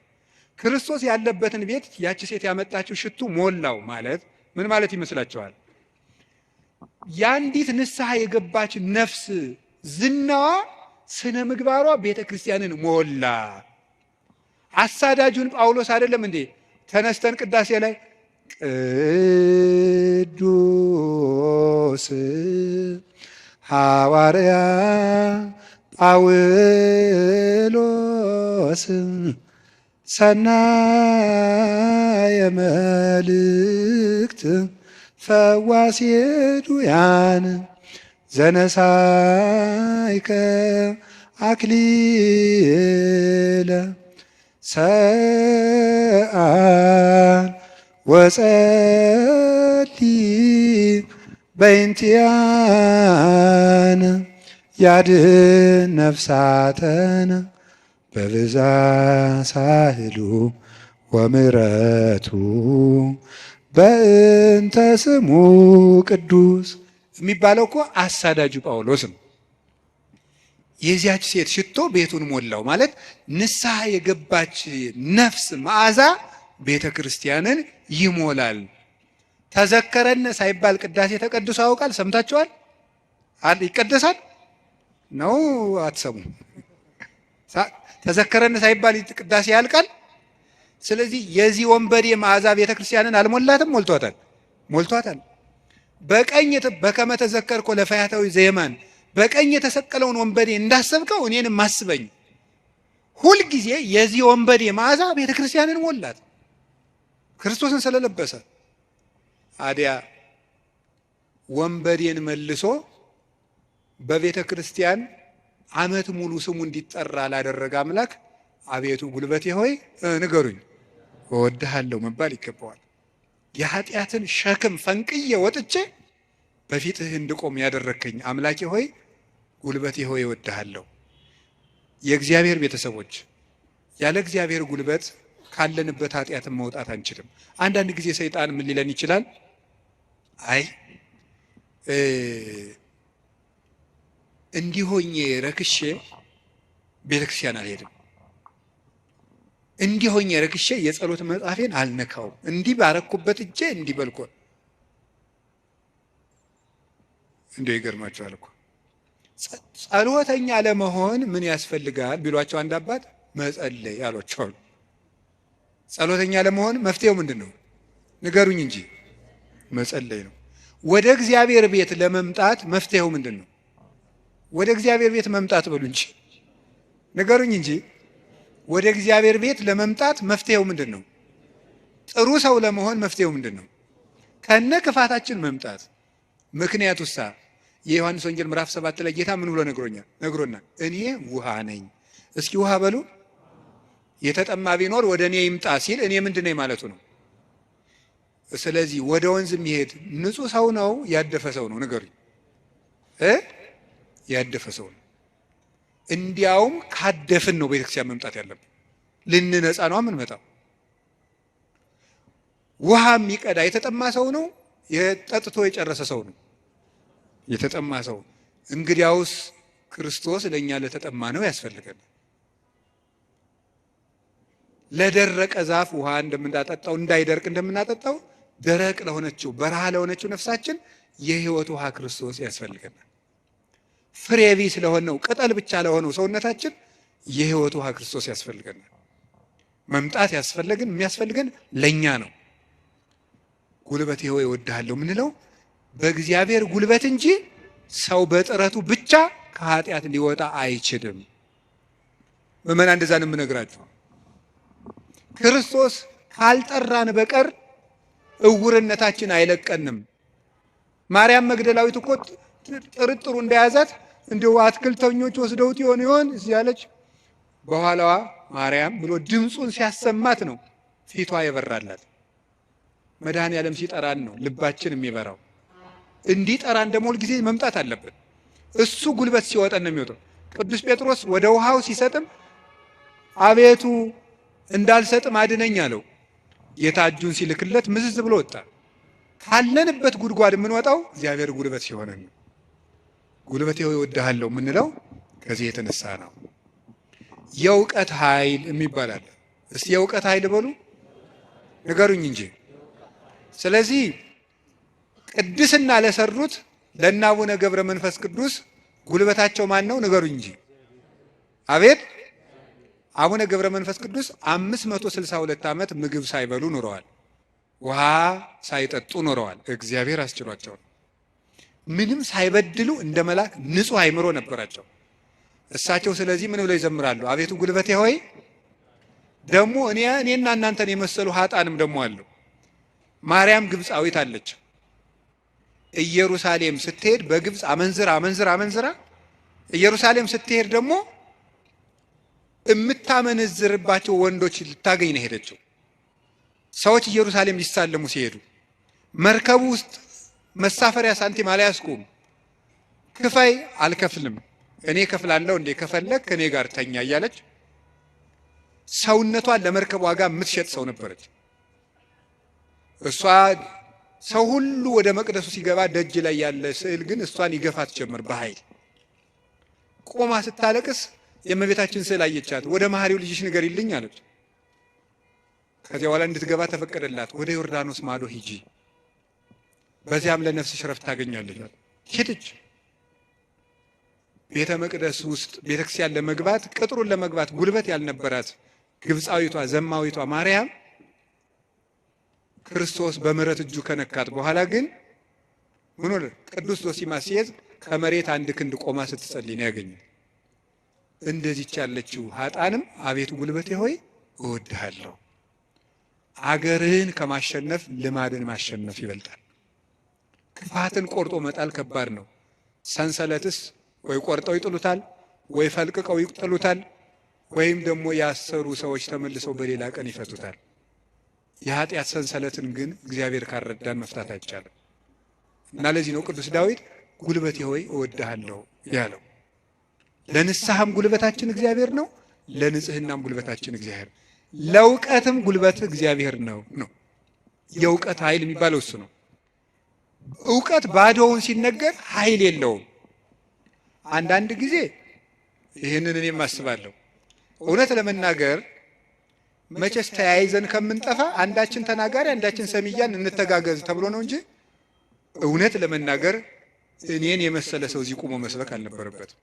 ክርስቶስ ያለበትን ቤት ያቺ ሴት ያመጣችው ሽቱ ሞላው ማለት ምን ማለት ይመስላችኋል? የአንዲት ንስሐ የገባች ነፍስ ዝናዋ፣ ስነ ምግባሯ ቤተ ክርስቲያንን ሞላ። አሳዳጁን ጳውሎስ አይደለም እንዴ ተነስተን ቅዳሴ ላይ ቅዱስ ሐዋርያ ጳውሎስ ሰናየ መልእክት ፈዋሴ ዱያን ዘነሳይከ አክሊለ ሰአል ወጸሊ በእንቲአነ ያድኅን ነፍሳተነ በብዛ ሳህሉ ወምሕረቱ በእንተ ስሙ ቅዱስ የሚባለው እኮ አሳዳጁ ጳውሎስ ነው። የዚያች ሴት ሽቶ ቤቱን ሞላው ማለት ንስሐ የገባች ነፍስ መዓዛ ቤተ ክርስቲያንን ይሞላል። ተዘከረነ ሳይባል ቅዳሴ ተቀድሶ ያውቃል? ሰምታችኋል? ይቀደሳል ነው? አትሰሙ? ተዘከረነ ሳይባል ቅዳሴ ያልቃል? ስለዚህ የዚህ ወንበዴ መዓዛ ቤተ ክርስቲያንን አልሞላትም? ሞልቷታል፣ ሞልቷታል። በቀኝ በከመ ተዘከርኮ ለፈያታዊ ዘየማን በቀኝ የተሰቀለውን ወንበዴ እንዳሰብከው እኔንም አስበኝ። ሁልጊዜ የዚህ ወንበዴ መዓዛ ቤተ ክርስቲያንን ሞላት፣ ክርስቶስን ስለለበሰ። አዲያ ወንበዴን መልሶ በቤተ ክርስቲያን ዓመት ሙሉ ስሙ እንዲጠራ ላደረገ አምላክ አቤቱ ጉልበቴ ሆይ ንገሩኝ እወድሃለሁ መባል ይገባዋል። የኃጢአትን ሸክም ፈንቅዬ ወጥቼ በፊትህ እንድቆም ያደረግከኝ አምላኬ ሆይ ጉልበቴ ሆይ እወድሃለሁ። የእግዚአብሔር ቤተሰቦች ያለ እግዚአብሔር ጉልበት ካለንበት ኃጢአትን መውጣት አንችልም። አንዳንድ ጊዜ ሰይጣን ምን ሊለን ይችላል? አይ እንዲህ ሆኜ ረክሼ ቤተክርስቲያን አልሄድም፣ እንዲህ ሆኜ ረክሼ የጸሎት መጽሐፌን አልነካውም፣ እንዲህ ባረኩበት እጄ እንዲህ በልኮ እንዲያው ይገርማቸዋል እኮ። ጸሎተኛ ለመሆን ምን ያስፈልጋል ቢሏቸው አንድ አባት መጸለይ አሏቸዋል። ጸሎተኛ ለመሆን መፍትሄው ምንድን ነው? ንገሩኝ እንጂ። መጸለይ ነው። ወደ እግዚአብሔር ቤት ለመምጣት መፍትሄው ምንድን ነው? ወደ እግዚአብሔር ቤት መምጣት በሉ እንጂ፣ ንገሩኝ እንጂ። ወደ እግዚአብሔር ቤት ለመምጣት መፍትሄው ምንድን ነው? ጥሩ ሰው ለመሆን መፍትሄው ምንድን ነው? ከነ ክፋታችን መምጣት። ምክንያቱ ሳ የዮሐንስ ወንጌል ምዕራፍ 7 ላይ ጌታ ምን ብሎ ነግሮኛል? ነግሮናል። እኔ ውሃ ነኝ። እስኪ ውሃ በሉ። የተጠማ ቢኖር ወደ እኔ ይምጣ ሲል እኔ ምንድን ነኝ ማለቱ ነው። ስለዚህ ወደ ወንዝ የሚሄድ ንጹህ ሰው ነው ያደፈ ሰው ነው? ንገሩኝ እ ያደፈ ሰው ነው። እንዲያውም ካደፍን ነው ቤተክርስቲያን መምጣት ያለብን። ልንነጻ ነው የምንመጣው። ውሃ የሚቀዳ የተጠማ ሰው ነው የጠጥቶ የጨረሰ ሰው ነው? የተጠማ ሰው። እንግዲያውስ ክርስቶስ ለእኛ ለተጠማ ነው ያስፈልገን። ለደረቀ ዛፍ ውሃ እንደምናጠጣው እንዳይደርቅ እንደምናጠጣው ደረቅ ለሆነችው በረሃ ለሆነችው ነፍሳችን የሕይወት ውሃ ክርስቶስ ያስፈልገናል። ፍሬ ቢስ ለሆነው ቅጠል ብቻ ለሆነው ሰውነታችን የሕይወት ውሃ ክርስቶስ ያስፈልገናል። መምጣት ያስፈልገን የሚያስፈልገን ለኛ ነው። ጉልበቴ ሆይ እወድሃለሁ የምንለው በእግዚአብሔር ጉልበት እንጂ ሰው በጥረቱ ብቻ ከኃጢአት ሊወጣ አይችልም። ምዕመናን እንደዛ ነው የምነግራችሁ። ክርስቶስ ካልጠራን በቀር እውርነታችን አይለቀንም። ማርያም መግደላዊት እኮ ጥርጥሩ እንደያዛት እንዲሁ አትክልተኞች ወስደውት ይሆን ይሆን እያለች በኋላዋ ማርያም ብሎ ድምፁን ሲያሰማት ነው ፊቷ የበራላት። መድኃኔዓለም ሲጠራን ነው ልባችን የሚበራው። እንዲጠራን ደግሞ ሁልጊዜ መምጣት አለብን። እሱ ጉልበት ሲወጠን ነው የሚወጣው። ቅዱስ ጴጥሮስ ወደ ውሃው ሲሰጥም አቤቱ እንዳልሰጥም አድነኝ አለው። ጌታ እጁን ሲልክለት ምዝዝ ብሎ ወጣ። ካለንበት ጉድጓድ የምንወጣው እግዚአብሔር ጉልበት ሲሆነን ነው። ጉልበቴ ሆይ እወድሃለሁ የምንለው ከዚህ የተነሳ ነው። የእውቀት ኃይል የሚባል አለ። እስቲ የእውቀት ኃይል በሉ ንገሩኝ እንጂ። ስለዚህ ቅድስና ለሰሩት ለእነ አቡነ ገብረ መንፈስ ቅዱስ ጉልበታቸው ማን ነው? ንገሩኝ እንጂ። አቤት አቡነ ገብረ መንፈስ ቅዱስ 562 ዓመት ምግብ ሳይበሉ ኑረዋል። ውሃ ሳይጠጡ ኖረዋል። እግዚአብሔር አስችሏቸው ነው። ምንም ሳይበድሉ እንደ መልአክ ንጹሕ አእምሮ ነበራቸው። እሳቸው ስለዚህ ምን ብለው ይዘምራሉ? አቤቱ ጉልበቴ ሆይ ደግሞ እኔና እናንተን የመሰሉ ሀጣንም ደግሞ አሉ። ማርያም ግብፃዊት አለች። ኢየሩሳሌም ስትሄድ በግብፅ አመንዝራ አመንዝራ አመንዝራ ኢየሩሳሌም ስትሄድ ደግሞ የምታመነዝርባቸው ወንዶች ልታገኝ ነው ሄደችው። ሰዎች ኢየሩሳሌም ሊሳለሙ ሲሄዱ መርከቡ ውስጥ መሳፈሪያ ሳንቲም አልያዝኩም፣ ክፈይ፣ አልከፍልም፣ እኔ ከፍላለሁ እንዴ ከፈለግ ከእኔ ጋር ተኛ እያለች ሰውነቷን ለመርከብ ዋጋ የምትሸጥ ሰው ነበረች። እሷ ሰው ሁሉ ወደ መቅደሱ ሲገባ ደጅ ላይ ያለ ስዕል ግን እሷን ይገፋት ጀመር በኃይል። ቆማ ስታለቅስ የእመቤታችን ስዕል አየቻት። ወደ መሐሪው ልጅሽ ንገሪልኝ አለች። ከዚያ በኋላ እንድትገባ ተፈቀደላት። ወደ ዮርዳኖስ ማዶ ሂጂ፣ በዚያም ለነፍስሽ ረፍት ታገኛለች። ሄደች። ቤተ መቅደስ ውስጥ ቤተክርስቲያን ለመግባት ቅጥሩን ለመግባት ጉልበት ያልነበራት ግብፃዊቷ ዘማዊቷ ማርያም ክርስቶስ በምሕረት እጁ ከነካት በኋላ ግን ምን ሆነ? ቅዱስ ዞሲማስ ሲይዝ ከመሬት አንድ ክንድ ቆማ ስትጸልይ ነው ያገኘው። እንደዚች ያለችው ሀጣንም አቤቱ ጉልበቴ ሆይ እወድሃለሁ፣ አገርህን ከማሸነፍ ልማድን ማሸነፍ ይበልጣል። ክፋትን ቆርጦ መጣል ከባድ ነው። ሰንሰለትስ ወይ ቆርጠው ይጥሉታል፣ ወይ ፈልቅቀው ይጥሉታል፣ ወይም ደግሞ ያሰሩ ሰዎች ተመልሰው በሌላ ቀን ይፈቱታል። የኃጢአት ሰንሰለትን ግን እግዚአብሔር ካልረዳን መፍታት አይቻልም። እና ለዚህ ነው ቅዱስ ዳዊት ጉልበቴ ሆይ እወድሃለሁ ያለው። ለንስሐም ጉልበታችን እግዚአብሔር ነው፣ ለንጽህናም ጉልበታችን እግዚአብሔር፣ ለእውቀትም ጉልበት እግዚአብሔር ነው ነው የእውቀት ኃይል የሚባለው እሱ ነው። እውቀት ባዶውን ሲነገር ኃይል የለውም። አንዳንድ ጊዜ ይህንን እኔም አስባለሁ። እውነት ለመናገር መቼስ ተያይዘን ከምንጠፋ አንዳችን ተናጋሪ አንዳችን ሰሚ እያልን እንተጋገዝ ተብሎ ነው እንጂ እውነት ለመናገር እኔን የመሰለ ሰው እዚህ ቆሞ መስበክ አልነበረበትም።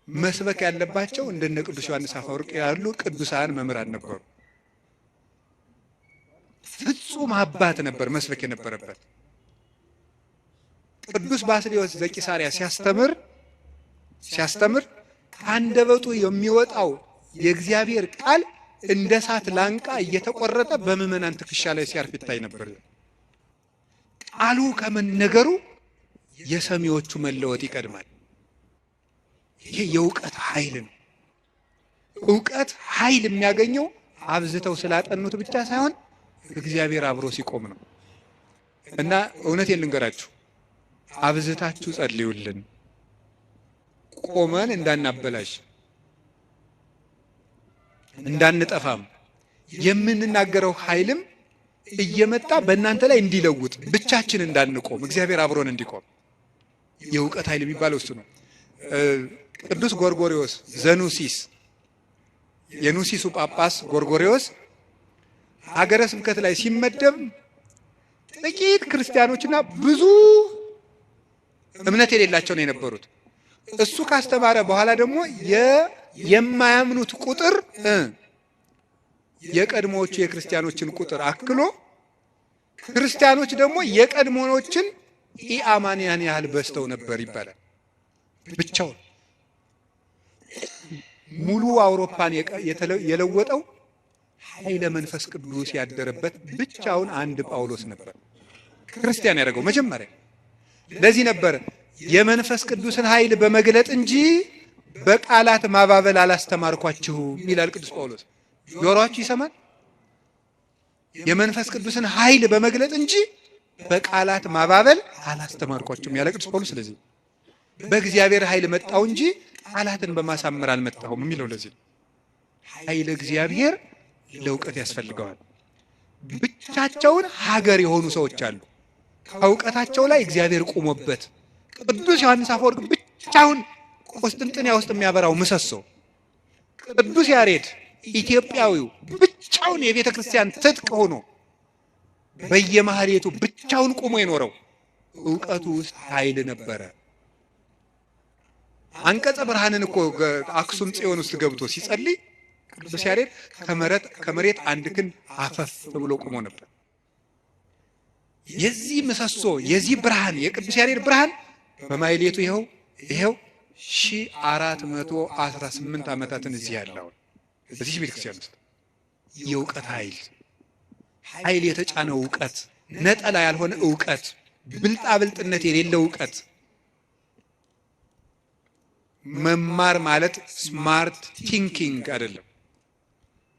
መስበክ ያለባቸው እንደነ ቅዱስ ዮሐንስ አፈወርቅ ያሉ ቅዱሳን መምህራን ነበሩ። ፍጹም አባት ነበር መስበክ የነበረበት። ቅዱስ ባስልዮስ ዘቂሳርያ ሲያስተምር ከአንደበቱ የሚወጣው የእግዚአብሔር ቃል እንደ እሳት ላንቃ እየተቆረጠ በምዕመናን ትከሻ ላይ ሲያርፍ ይታይ ነበር። ቃሉ ከመነገሩ የሰሚዎቹ መለወጥ ይቀድማል። ይሄ የእውቀት ኃይል ነው። እውቀት ኃይል የሚያገኘው አብዝተው ስላጠኑት ብቻ ሳይሆን እግዚአብሔር አብሮ ሲቆም ነው። እና እውነቴን ልንገራችሁ፣ አብዝታችሁ ጸልዩልን፣ ቆመን እንዳናበላሽ እንዳንጠፋም የምንናገረው ኃይልም እየመጣ በእናንተ ላይ እንዲለውጥ ብቻችን እንዳንቆም እግዚአብሔር አብሮን እንዲቆም የእውቀት ኃይል የሚባለው እሱ ነው። ቅዱስ ጎርጎሪዎስ ዘኑሲስ የኑሲሱ ጳጳስ ጎርጎሪዎስ ሀገረ ስብከት ላይ ሲመደብ ጥቂት ክርስቲያኖችና ብዙ እምነት የሌላቸው ነው የነበሩት። እሱ ካስተማረ በኋላ ደግሞ የማያምኑት ቁጥር የቀድሞዎቹ የክርስቲያኖችን ቁጥር አክሎ ክርስቲያኖች ደግሞ የቀድሞዎችን ኢአማንያን ያህል በዝተው ነበር ይባላል። ብቻውን ሙሉ አውሮፓን የለወጠው ኃይለ መንፈስ ቅዱስ ያደረበት ብቻውን አንድ ጳውሎስ ነበር ክርስቲያን ያደረገው መጀመሪያ። ለዚህ ነበር የመንፈስ ቅዱስን ኃይል በመግለጥ እንጂ በቃላት ማባበል አላስተማርኳችሁም ይላል ቅዱስ ጳውሎስ። ጆሮአችሁ ይሰማል? የመንፈስ ቅዱስን ኃይል በመግለጥ እንጂ በቃላት ማባበል አላስተማርኳችሁም ያለ ቅዱስ ጳውሎስ። ስለዚህ በእግዚአብሔር ኃይል መጣው እንጂ ቃላትን በማሳመር አልመጣሁም የሚለው ለዚህ ነው። ኃይለ እግዚአብሔር ለእውቀት ያስፈልገዋል። ብቻቸውን ሀገር የሆኑ ሰዎች አሉ። ከእውቀታቸው ላይ እግዚአብሔር ቆሞበት ቅዱስ ዮሐንስ አፈወርቅ ብቻውን ቆስጥንጥንያ ውስጥ የሚያበራው ምሰሶ፣ ቅዱስ ያሬድ ኢትዮጵያዊው ብቻውን የቤተ ክርስቲያን ትጥቅ ሆኖ በየማህሌቱ ብቻውን ቆሞ የኖረው እውቀቱ ውስጥ ኃይል ነበረ። አንቀጸ ብርሃንን እኮ አክሱም ጽዮን ውስጥ ገብቶ ሲጸልይ ቅዱስ ያሬድ ከመሬት አንድ ክንድ አፈፍ ብሎ ቆሞ ነበር። የዚህ ምሰሶ የዚህ ብርሃን የቅዱስ ያሬድ ብርሃን በማህሌቱ ይኸው 1418 ዓመታትን እዚህ ያለው እዚህ ቤተክርስቲያን ውስጥ የእውቀት ኃይል ኃይል የተጫነው እውቀት፣ ነጠላ ያልሆነ እውቀት፣ ብልጣብልጥነት የሌለው እውቀት። መማር ማለት smart thinking አይደለም።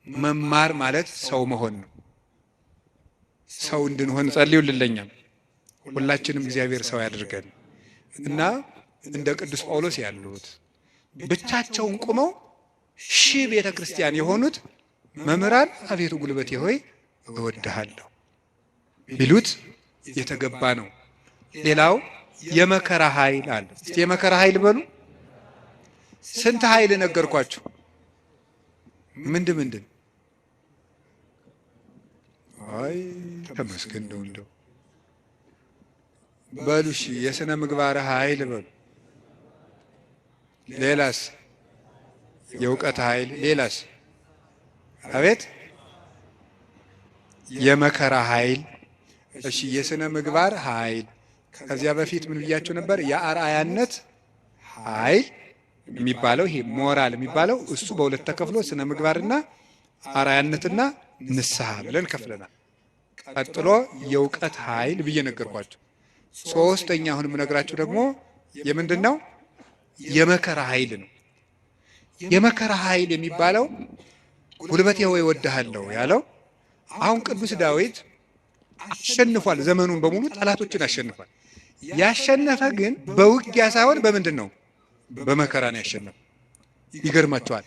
መማር ማለት ሰው መሆን ነው። ሰው እንድንሆን ጸልዩልኛል። ሁላችንም እግዚአብሔር ሰው ያድርገን እና እንደ ቅዱስ ጳውሎስ ያሉት ብቻቸውን ቆመው ሺህ ቤተክርስቲያን የሆኑት መምህራን አቤቱ ጉልበቴ ሆይ እወድሃለሁ ቢሉት የተገባ ነው። ሌላው የመከራ ኃይል አለ። እስቲ የመከራ ኃይል በሉ። ስንት ኃይል ነገርኳችሁ? ምንድን ምንድን? አይ ተመስገን ነው እንደው በሉ። እሺ የሥነ ምግባር ኃይል በሉ። ሌላስ? የእውቀት ኃይል። ሌላስ? አቤት የመከራ ኃይል። እሺ የሥነ ምግባር ኃይል። ከዚያ በፊት ምን ብያችሁ ነበር? የአርአያነት ኃይል የሚባለው ይሄ ሞራል የሚባለው እሱ በሁለት ተከፍሎ ስነ ምግባርና አርአያነትና ንስሐ ብለን ከፍለናል። ቀጥሎ የእውቀት ኃይል ብዬ ነገርኳችሁ። ሶስተኛ አሁን የምነግራችሁ ደግሞ የምንድን ነው? የመከራ ኃይል ነው። የመከራ ኃይል የሚባለው ጉልበቴ ሆይ እወድሃለሁ ያለው አሁን ቅዱስ ዳዊት አሸንፏል። ዘመኑን በሙሉ ጠላቶችን አሸንፏል። ያሸነፈ ግን በውጊያ ሳይሆን በምንድን ነው? በመከራ ነው ያሸነፈ። ይገርማቸዋል።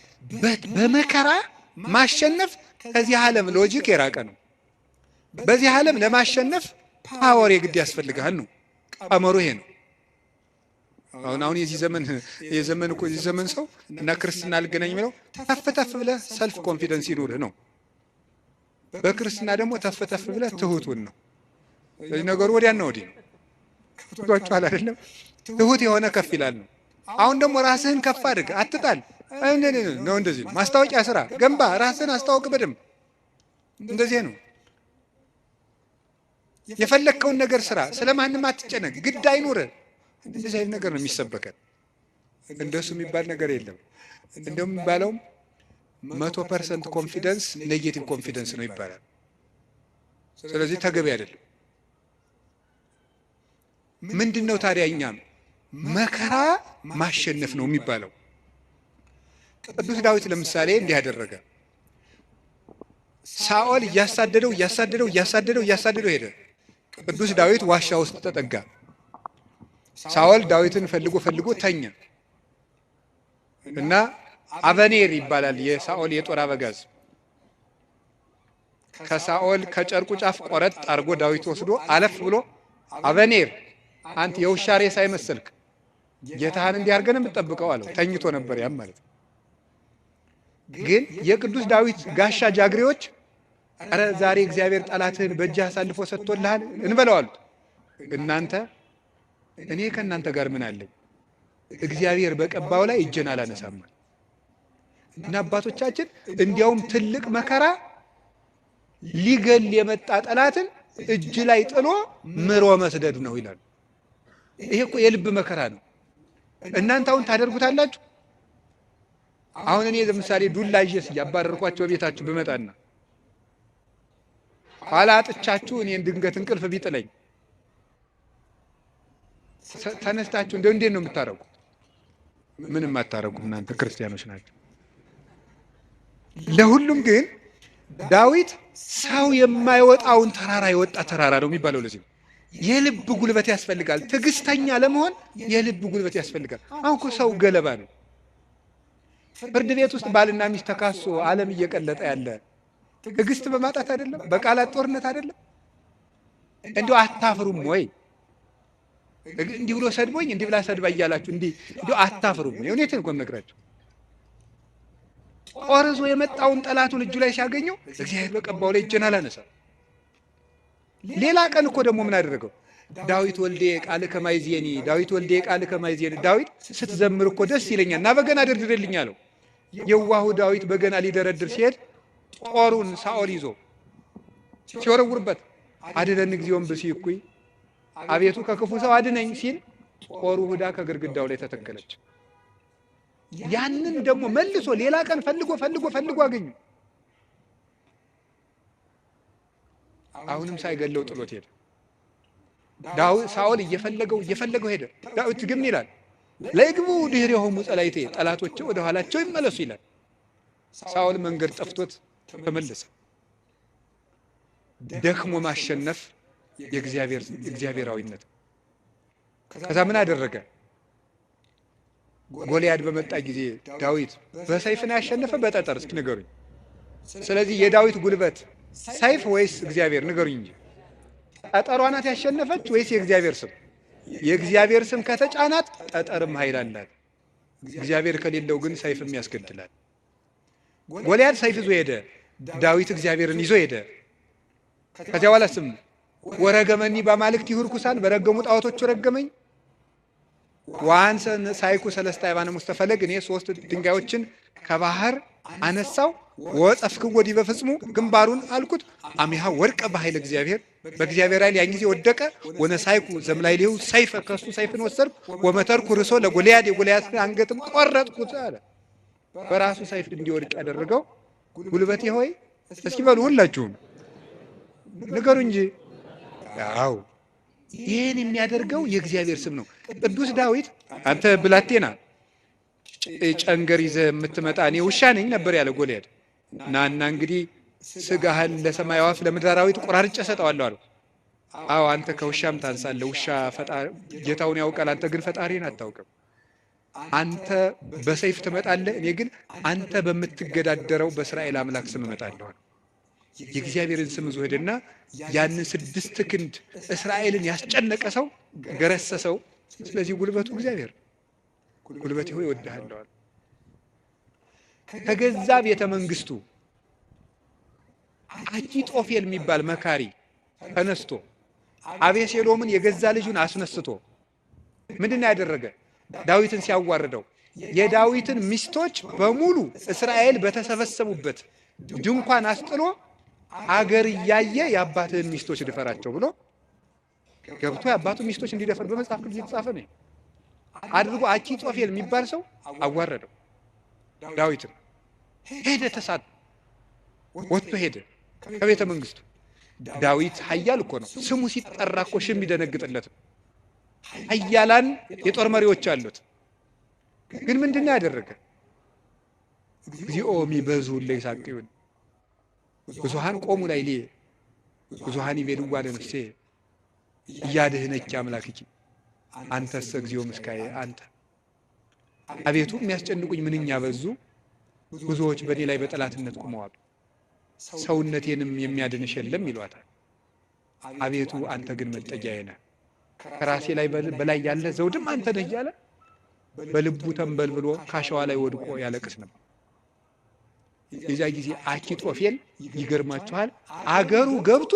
በመከራ ማሸነፍ ከዚህ ዓለም logic የራቀ ነው። በዚህ ዓለም ለማሸነፍ power የግድ ያስፈልግሃል ነው ቀመሩ፣ ይሄ ነው። አሁን የዚህ ዘመን የዘመን እኮ የዚህ ዘመን ሰው እና ክርስትና አልገናኝ የሚለው ተፍ ተፍ ብለህ self confidence ይኑርህ ነው። በክርስትና ደግሞ ተፍ ተፍ ብለህ ትሁቱን ነው። ስለዚህ ነገሩ ወዲያና ወዲህ ነው። ከፍቷችኋል አይደለም? ትሁት የሆነ ከፍ ይላል ነው። አሁን ደግሞ ራስህን ከፍ አድርግ፣ አትጣል ነው። እንደዚህ ነው። ማስታወቂያ ስራ፣ ገንባ፣ ራስህን አስታውቅ በደንብ። እንደዚህ ነው። የፈለግከውን ነገር ስራ፣ ስለማንም አትጨነቅ፣ ግድ አይኑርህ። እንደዚህ አይነት ነገር ነው የሚሰበከን። እንደሱ የሚባል ነገር የለም። እንደውም የሚባለውም 100% confidence negative confidence ነው ይባላል። ስለዚህ ተገቢ አይደለም። ምንድን ነው ታዲያ እኛም መከራ ማሸነፍ ነው የሚባለው። ቅዱስ ዳዊት ለምሳሌ እንዲህ አደረገ። ሳኦል እያሳደደው እያሳደደው እያሳደደው እያሳደደው ሄደ። ቅዱስ ዳዊት ዋሻ ውስጥ ተጠጋ። ሳኦል ዳዊትን ፈልጎ ፈልጎ ተኛ እና አበኔር ይባላል የሳኦል የጦር አበጋዝ። ከሳኦል ከጨርቁ ጫፍ ቆረጥ አድርጎ ዳዊት ወስዶ አለፍ ብሎ አበኔር አንተ የውሻ ሬሳ አይመሰልክ ጌታህን እንዲህ አድርገን የምትጠብቀው አለው። ተኝቶ ነበር ያም ማለት ነው። ግን የቅዱስ ዳዊት ጋሻ ጃግሬዎች ኧረ ዛሬ እግዚአብሔር ጠላትህን በእጅህ አሳልፎ ሰጥቶልሃል እንበለው አሉት። እናንተ እኔ ከእናንተ ጋር ምን አለኝ? እግዚአብሔር በቀባው ላይ እጄን አላነሳም። እና አባቶቻችን እንዲያውም ትልቅ መከራ ሊገል የመጣ ጠላትን እጅ ላይ ጥሎ ምሮ መስደድ ነው ይላሉ። ይሄ እኮ የልብ መከራ ነው። እናንተ አሁን ታደርጉታላችሁ። አሁን እኔ ለምሳሌ ዱላ ይዤስ እያባረርኳቸው ቤታችሁ ብመጣና ኋላ አጥቻችሁ እኔን ድንገት እንቅልፍ ቢጥለኝ ተነስታችሁ እንደው እንዴት ነው የምታረጉ? ምንም አታረጉም። እናንተ ክርስቲያኖች ናቸው። ለሁሉም ግን ዳዊት ሰው የማይወጣውን ተራራ የወጣ ተራራ ነው የሚባለው። ለዚህ ነው የልብ ጉልበት ያስፈልጋል። ትዕግስተኛ ለመሆን የልብ ጉልበት ያስፈልጋል። አሁን እኮ ሰው ገለባ ነው። ፍርድ ቤት ውስጥ ባልና ሚስት ተካሶ ዓለም እየቀለጠ ያለ ትዕግስት በማጣት አይደለም? በቃላት ጦርነት አይደለም? እንዲሁ አታፍሩም ወይ? እንዲህ ብሎ ሰድቦኝ እንዲህ ብላ ሰድባ እያላችሁ እንዲህ እንዲሁ አታፍሩም ወይ? እውነቴን እኮ የምነግራችሁ ጦር ይዞ የመጣውን ጠላቱን እጁ ላይ ሲያገኘው እግዚአብሔር በቀባው ላይ እጄን አላነሳም። ሌላ ቀን እኮ ደግሞ ምን አደረገው? ዳዊት ወልዴ ቃልከ ማይዜኒ፣ ዳዊት ወልዴ ቃልከ ማይዜኒ፣ ዳዊት ስትዘምር እኮ ደስ ይለኛል እና በገና ደርድርልኝ አለው። የዋሁ ዳዊት በገና ሊደረድር ሲሄድ ጦሩን ሳኦል ይዞ ሲወረውርበት አድነን እግዚኦ እምብእሲ እኩይ፣ አቤቱ ከክፉ ሰው አድነኝ ሲል ጦሩ ሁዳ ከግድግዳው ላይ ተተከለች። ያንን ደግሞ መልሶ ሌላ ቀን ፈልጎ ፈልጎ ፈልጎ አገኙ። አሁንም ሳይገለው ጥሎት ሄደ። ሳኦል እየፈለገው እየፈለገው ሄደ። ዳዊት ግን ይላል ለይግቡ ድኅሬሆሙ ጸላእቴ፣ ጠላቶቼ ወደ ኋላቸው ይመለሱ ይላል። ሳኦል መንገድ ጠፍቶት ተመለሰ። ደክሞ ማሸነፍ የእግዚአብሔር እግዚአብሔራዊነት። ከዛ ምን አደረገ? ጎልያድ በመጣ ጊዜ ዳዊት በሰይፍ ነው ያሸነፈ በጠጠር? እስኪ ንገሩኝ። ስለዚህ የዳዊት ጉልበት ሰይፍ ወይስ እግዚአብሔር? ንገሩኝ እንጂ። ጠጠሯ ናት ያሸነፈች ወይስ የእግዚአብሔር ስም? የእግዚአብሔር ስም ከተጫናት ጠጠርም ኃይል አላት። እግዚአብሔር ከሌለው ግን ሰይፍም ያስገድላል። ጎልያድ ሰይፍ ይዞ ሄደ። ዳዊት እግዚአብሔርን ይዞ ሄደ። ከዚያ በኋላ ስም ወረገመኒ በአማልክቲሁ ርኩሳን፣ በረገሙ ጣዖቶቹ ረገመኝ። ወአንሰ ነሣእኩ ሠለስተ አእባነ እምውስተ ፈለግ፣ እኔ 3 ድንጋዮችን ከባህር አነሳው። ወጸፍክዎ ዲበ ፍጽሙ፣ ግንባሩን አልኩት። አሚሃ ወድቀ በኃይለ እግዚአብሔር፣ በእግዚአብሔር ኃይል ያን ጊዜ ወደቀ። ወነሣእኩ ዘእምላዕሌሁ ሰይፈ፣ ከሱ ሰይፍን ወሰድኩ። ወመተርኩ ርእሶ ለጎልያድ፣ የጎልያድን አንገትም ቆረጥኩት አለ። በራሱ ሰይፍ እንዲወድቅ ያደረገው ጉልበቴ ሆይ እስኪ በሉ ሁላችሁም ንገሩ እንጂ። ያው ይህን የሚያደርገው የእግዚአብሔር ስም ነው። ቅዱስ ዳዊት አንተ ብላቴና ጨንገር ይዘህ የምትመጣ እኔ ውሻ ነኝ ነበር ያለ ጎልያድ። ናና እንግዲህ ስጋህን ለሰማይ አዕዋፍ ለምድር አራዊት ቆራርጬ እሰጠዋለሁ አለው። አዎ አንተ ከውሻም ታንሳለህ። ውሻ ጌታውን ያውቃል፣ አንተ ግን ፈጣሪን አታውቅም። አንተ በሰይፍ ትመጣለህ፣ እኔ ግን አንተ በምትገዳደረው በእስራኤል አምላክ ስም እመጣለሁ። የእግዚአብሔርን ስም ይዞ ሄደና ያንን 6 ክንድ እስራኤልን ያስጨነቀ ሰው ገረሰሰው። ስለዚህ ጉልበቱ እግዚአብሔር ጉልበቴ ሆይ እወድሃለሁ አለ። ከገዛ ቤተ መንግስቱ አኪጦፌል የሚባል መካሪ ተነስቶ አቤሴሎምን የገዛ ልጁን አስነስቶ ምንድነው ያደረገ? ዳዊትን ሲያዋርደው የዳዊትን ሚስቶች በሙሉ እስራኤል በተሰበሰቡበት ድንኳን አስጥሎ አገር እያየ የአባትህን ሚስቶች ድፈራቸው ብሎ ገብቶ የአባቱ ሚስቶች እንዲደፈር በመጽሐፍ ቅዱስ የተጻፈ ነው። አድርጎ አኪጦፌል የሚባል ሰው አዋረደው ዳዊትን። ሄደ ተሳት ወጥቶ ሄደ ከቤተ መንግስቱ። ዳዊት ኃያል እኮ ነው። ስሙ ሲጠራ እኮ ሺህ የሚደነግጥለት ነው። ኃያላን የጦር መሪዎች አሉት። ግን ምንድነው ያደረገ? እግዚኦ ሚበዙ ለይሳቅዩን ብዙሃን ቆሙ ላይ ሊ ብዙሃን ይቤልዋ ለነፍሴ እያድህነች አምላክኪ አንተሰ እግዚኦ ምስካዬ አንተ። አቤቱ የሚያስጨንቁኝ ምንኛ በዙ፣ ብዙዎች በእኔ ላይ በጠላትነት ቆመዋል፣ ሰውነቴንም የሚያድንሽ የለም ይሏታል። አቤቱ አንተ ግን መጠጊያዬ ነህ፣ ከራሴ ላይ በላይ ያለ ዘውድም አንተ ነህ እያለ በልቡ ተንበልብሎ ካሸዋ ላይ ወድቆ ያለቅስ ነበር። የዚያ ጊዜ አኪጦፌል ይገርማችኋል፣ አገሩ ገብቶ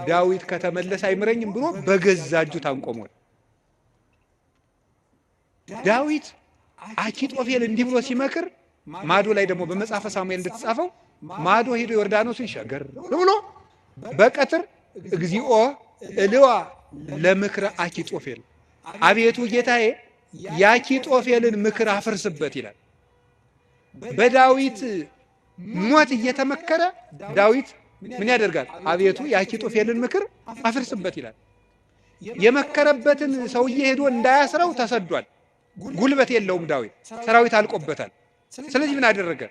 ዳዊት ከተመለሰ አይምረኝም ብሎ በገዛ እጁ ታንቆ ሞተ። ዳዊት አኪጦፌል እንዲህ ብሎ ሲመክር ማዶ ላይ ደግሞ በመጽሐፈ ሳሙኤል እንደተጻፈው ማዶ ሄዶ ዮርዳኖስን ሻገር ብሎ በቀትር እግዚኦ እልዋ ለምክረ አኪጦፌል፣ አቤቱ ጌታዬ የአኪጦፌልን ምክር አፍርስበት ይላል። በዳዊት ሞት እየተመከረ ዳዊት ምን ያደርጋል? አቤቱ የአኪጦፌልን ምክር አፍርስበት ይላል። የመከረበትን ሰውዬ ሄዶ እንዳያስረው ተሰዷል። ጉልበት የለውም ዳዊት፣ ሰራዊት አልቆበታል። ስለዚህ ምን አደረገ?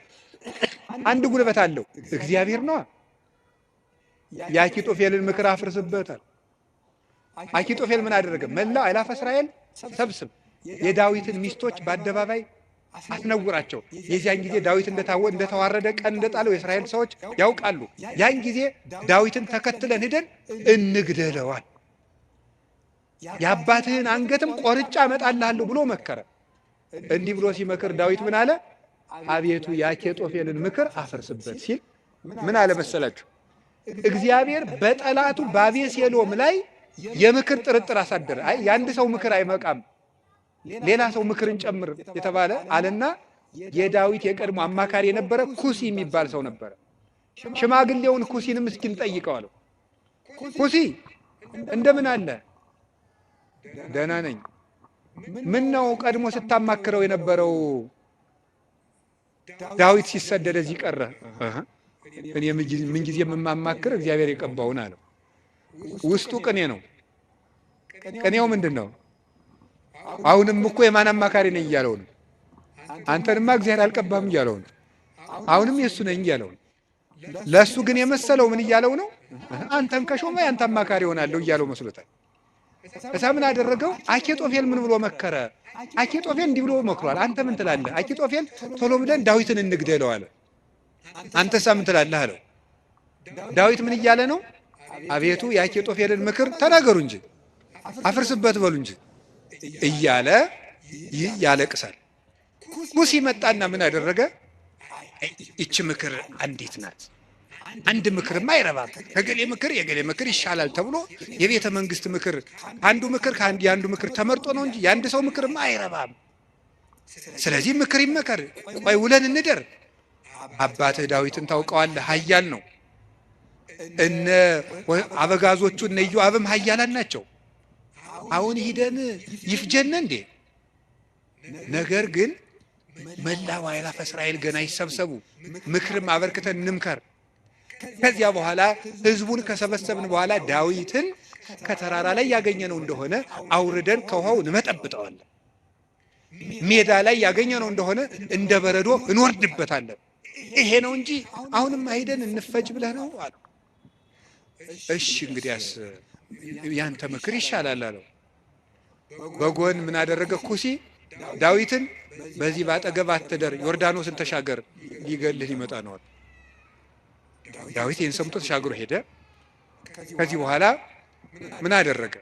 አንድ ጉልበት አለው፣ እግዚአብሔር ነው። የአኪጦፌልን ምክር አፍርስበታል። አኪጦፌል ምን አደረገ? መላው አእላፈ እስራኤል ሰብስብ፣ የዳዊትን ሚስቶች በአደባባይ አስነውራቸው። የዚያን ጊዜ ዳዊት እንደተዋረደ ቀን እንደጣለው የእስራኤል ሰዎች ያውቃሉ። ያን ጊዜ ዳዊትን ተከትለን ሄደን እንግደለዋል፣ የአባትህን አንገትም ቆርጫ አመጣልሃለሁ ብሎ መከረ። እንዲህ ብሎ ሲመክር ዳዊት ምን አለ? አቤቱ የአኪጦፌልን ምክር አፍርስበት ሲል ምን አለ መሰላችሁ? እግዚአብሔር በጠላቱ በአቤሴሎም ላይ የምክር ጥርጥር አሳደረ። አይ የአንድ ሰው ምክር አይመቃም፣ ሌላ ሰው ምክርን ጨምር የተባለ አለና የዳዊት የቀድሞ አማካሪ የነበረ ኩሲ የሚባል ሰው ነበረ። ሽማግሌውን ኩሲንም እስኪ እንጠይቀው አለው። ኩሲ እንደምን አለ? ደህና ነኝ። ምን ነው ቀድሞ ስታማክረው የነበረው ዳዊት ሲሰደድ እዚህ ቀረ? እኔ ምን ጊዜ የማማክር እግዚአብሔር የቀባውን አለው። ውስጡ ቅኔ ነው። ቅኔው ምንድነው? አሁንም እኮ የማን አማካሪ ነኝ እያለው ነው። አንተንማ እግዚአብሔር አልቀባም እያለው ነው። አሁንም የሱ ነኝ እያለው ነው። ለሱ ግን የመሰለው ምን እያለው ነው? አንተን ከሾመ ያንተ አማካሪ እሆናለሁ እያለው መስሎታል። እዛ ምን አደረገው? አኪጦፌል ምን ብሎ መከረ? አኪጦፌል እንዲህ ብሎ መክሯል። አንተ ምን ትላለህ? አኪጦፌል ቶሎ ብለን ዳዊትን እንግደለው አለ። አንተሳ ምን ትላለህ አለው። ዳዊት ምን እያለ ነው? አቤቱ የአኪጦፌልን ምክር ተናገሩ እንጂ አፍርስበት በሉ እንጂ እያለ ያለቅሳል። ኩሲ መጣና ምን አደረገ? ይቺ ምክር አንዲት ናት። አንድ ምክርማ አይረባም። ከገሌ ምክር የገሌ ምክር ይሻላል ተብሎ የቤተ መንግስት ምክር አንዱ ምክር ከአንድ የአንዱ ምክር ተመርጦ ነው እንጂ የአንድ ሰው ምክርማ አይረባም። ስለዚህ ምክር ይመከር። ቆይ ውለን እንደር። አባትህ ዳዊትን ታውቀዋለህ፣ ኃያል ነው። እነ አበጋዞቹ እነ ኢዮአብም ኃያላን ናቸው። አሁን ሂደን ይፍጀን እንዴ? ነገር ግን መላው አእላፈ እስራኤል ገና ይሰብሰቡ፣ ምክርም አበርክተን እንምከር። ከዚያ በኋላ ህዝቡን ከሰበሰብን በኋላ ዳዊትን ከተራራ ላይ ያገኘነው እንደሆነ አውርደን ከውሃው እንመጠብጠዋለን። ሜዳ ላይ ያገኘነው እንደሆነ እንደ በረዶ እንወርድበታለን። ይሄ ነው እንጂ አሁንም ሂደን እንፈጅ ብለህ ነው አሉ። እሺ እንግዲያስ ያንተ ምክር ይሻላል አለው። በጎን ምን አደረገ ኩሲ? ዳዊትን በዚህ ባጠገብ አትደር፣ ዮርዳኖስን ተሻገር፣ ሊገልህ ሊመጣ ነው። ዳዊት ይህን ሰምቶ ተሻግሮ ሄደ። ከዚህ በኋላ ምን አደረገ?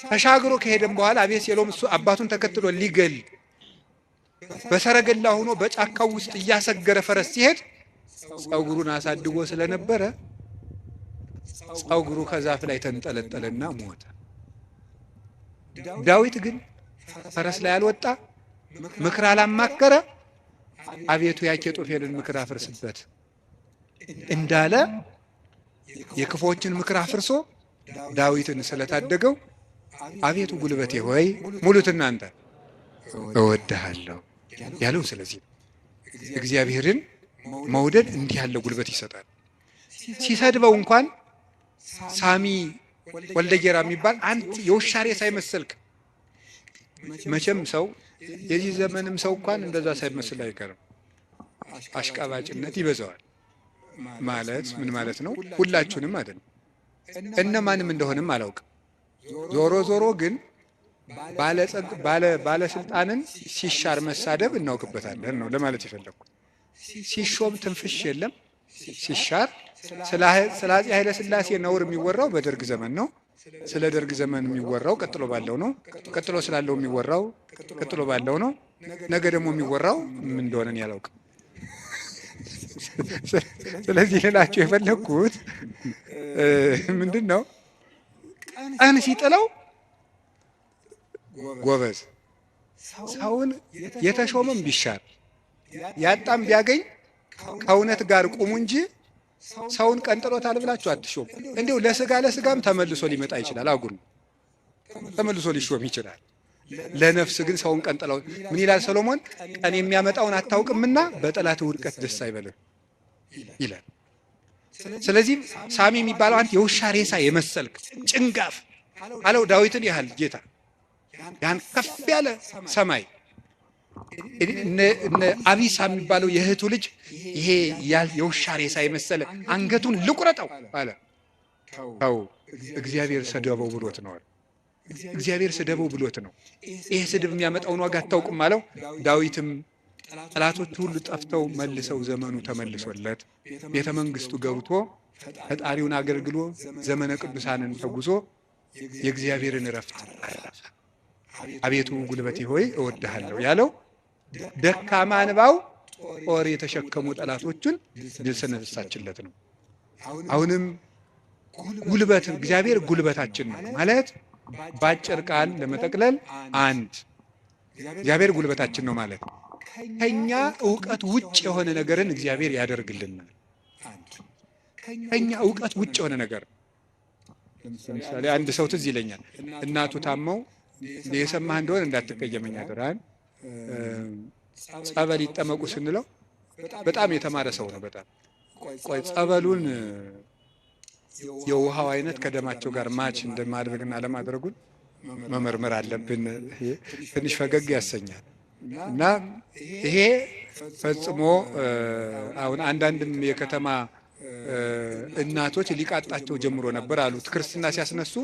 ተሻግሮ ከሄደም በኋላ አቤሴሎም እሱ አባቱን ተከትሎ ሊገል በሰረገላ ሆኖ በጫካው ውስጥ እያሰገረ ፈረስ ሲሄድ ጸጉሩን አሳድጎ ስለነበረ ጸጉሩ ከዛፍ ላይ ተንጠለጠለና ሞተ። ዳዊት ግን ፈረስ ላይ አልወጣ፣ ምክር አላማከረ። አቤቱ የአኪጦፌልን ምክር አፍርስበት እንዳለ የክፉዎችን ምክር አፍርሶ ዳዊትን ስለታደገው አቤቱ ጉልበቴ ሆይ ሙሉት እናንተ እወድሃለሁ ያለው። ስለዚህ እግዚአብሔርን መውደድ እንዲህ ያለ ጉልበት ይሰጣል። ሲሰድበው እንኳን ሳሚ ወልደጌራ የሚባል አንተ የውሻ ሬሳ አይመሰልክ። መቼም ሰው የዚህ ዘመንም ሰው እንኳን እንደዛ ሳይመስል አይቀርም። አሽቃባጭነት ይበዛዋል። ማለት ምን ማለት ነው? ሁላችሁንም አይደለም፣ እነማንም እንደሆነም አላውቅም። ዞሮ ዞሮ ግን ባለስልጣንን ሲሻር መሳደብ እናውቅበታለን ነው ለማለት የፈለግኩት። ሲሾም ትንፍሽ የለም፣ ሲሻር ስለ አፄ ኃይለ ሥላሴ ነውር የሚወራው በደርግ ዘመን ነው። ስለ ደርግ ዘመን የሚወራው ቀጥሎ ባለው ነው። ቀጥሎ ስላለው የሚወራው ቀጥሎ ባለው ነው። ነገ ደግሞ የሚወራው ምን እንደሆነ እኔ አላውቅም። ስለዚህ ልላችሁ የፈለግኩት ምንድን ነው፣ ቀን ሲጥለው ጎበዝ ሰውን የተሾመም ቢሻር ያጣም ቢያገኝ ከእውነት ጋር ቁሙ እንጂ ሰውን ቀንጥሎታል ብላችሁ አትሾሙ። እንዲሁ ለስጋ ለስጋም ተመልሶ ሊመጣ ይችላል። አጉል ተመልሶ ሊሾም ይችላል። ለነፍስ ግን ሰውን ቀንጥለው ምን ይላል ሰሎሞን? ቀን የሚያመጣውን አታውቅምና በጠላት ውድቀት ደስ አይበልህ ይላል። ስለዚህ ሳሚ የሚባለው አንተ የውሻ ሬሳ የመሰልክ ጭንጋፍ አለው ዳዊትን ያህል ጌታ ያን ከፍ ያለ ሰማይ እነ አቢሳ የሚባለው የእህቱ ልጅ ይሄ የውሻ ሬሳ የመሰለ አንገቱን ልቁረጠው አለ። ተው እግዚአብሔር ሰደበው ብሎት ነው። እግዚአብሔር ስደበው ብሎት ነው። ይሄ ስድብ የሚያመጣውን ዋጋ አታውቅም አለው። ዳዊትም ጠላቶቹ ሁሉ ጠፍተው መልሰው ዘመኑ ተመልሶለት ቤተ መንግስቱ ገብቶ ፈጣሪውን አገልግሎ ዘመነ ቅዱሳንን ተጉዞ የእግዚአብሔርን እረፍት አረፈ። አቤቱ ጉልበቴ ሆይ እወድሃለሁ ያለው ደካማ እንባው ጦር የተሸከሙ ጠላቶቹን ድል ስለነሳችለት ነው። አሁንም ጉልበት እግዚአብሔር ጉልበታችን ነው ማለት በአጭር ቃል ለመጠቅለል አንድ እግዚአብሔር ጉልበታችን ነው ማለት ከኛ እውቀት ውጭ የሆነ ነገርን እግዚአብሔር ያደርግልናል። ከኛ እውቀት ውጭ የሆነ ነገር ለምሳሌ አንድ ሰው ትዝ ይለኛል። እናቱ ታመው የሰማህ እንደሆነ እንዳትቀየመኝ አደራህን፣ ጸበል ይጠመቁ ስንለው በጣም የተማረ ሰው ነው። በጣም ቆይ ጸበሉን የውሃው አይነት ከደማቸው ጋር ማች እንደማድረግና አለማድረጉን መመርመር አለብን። ትንሽ ፈገግ ያሰኛል። እና ይሄ ፈጽሞ አሁን አንዳንድም የከተማ እናቶች ሊቃጣቸው ጀምሮ ነበር አሉት። ክርስትና ሲያስነሱ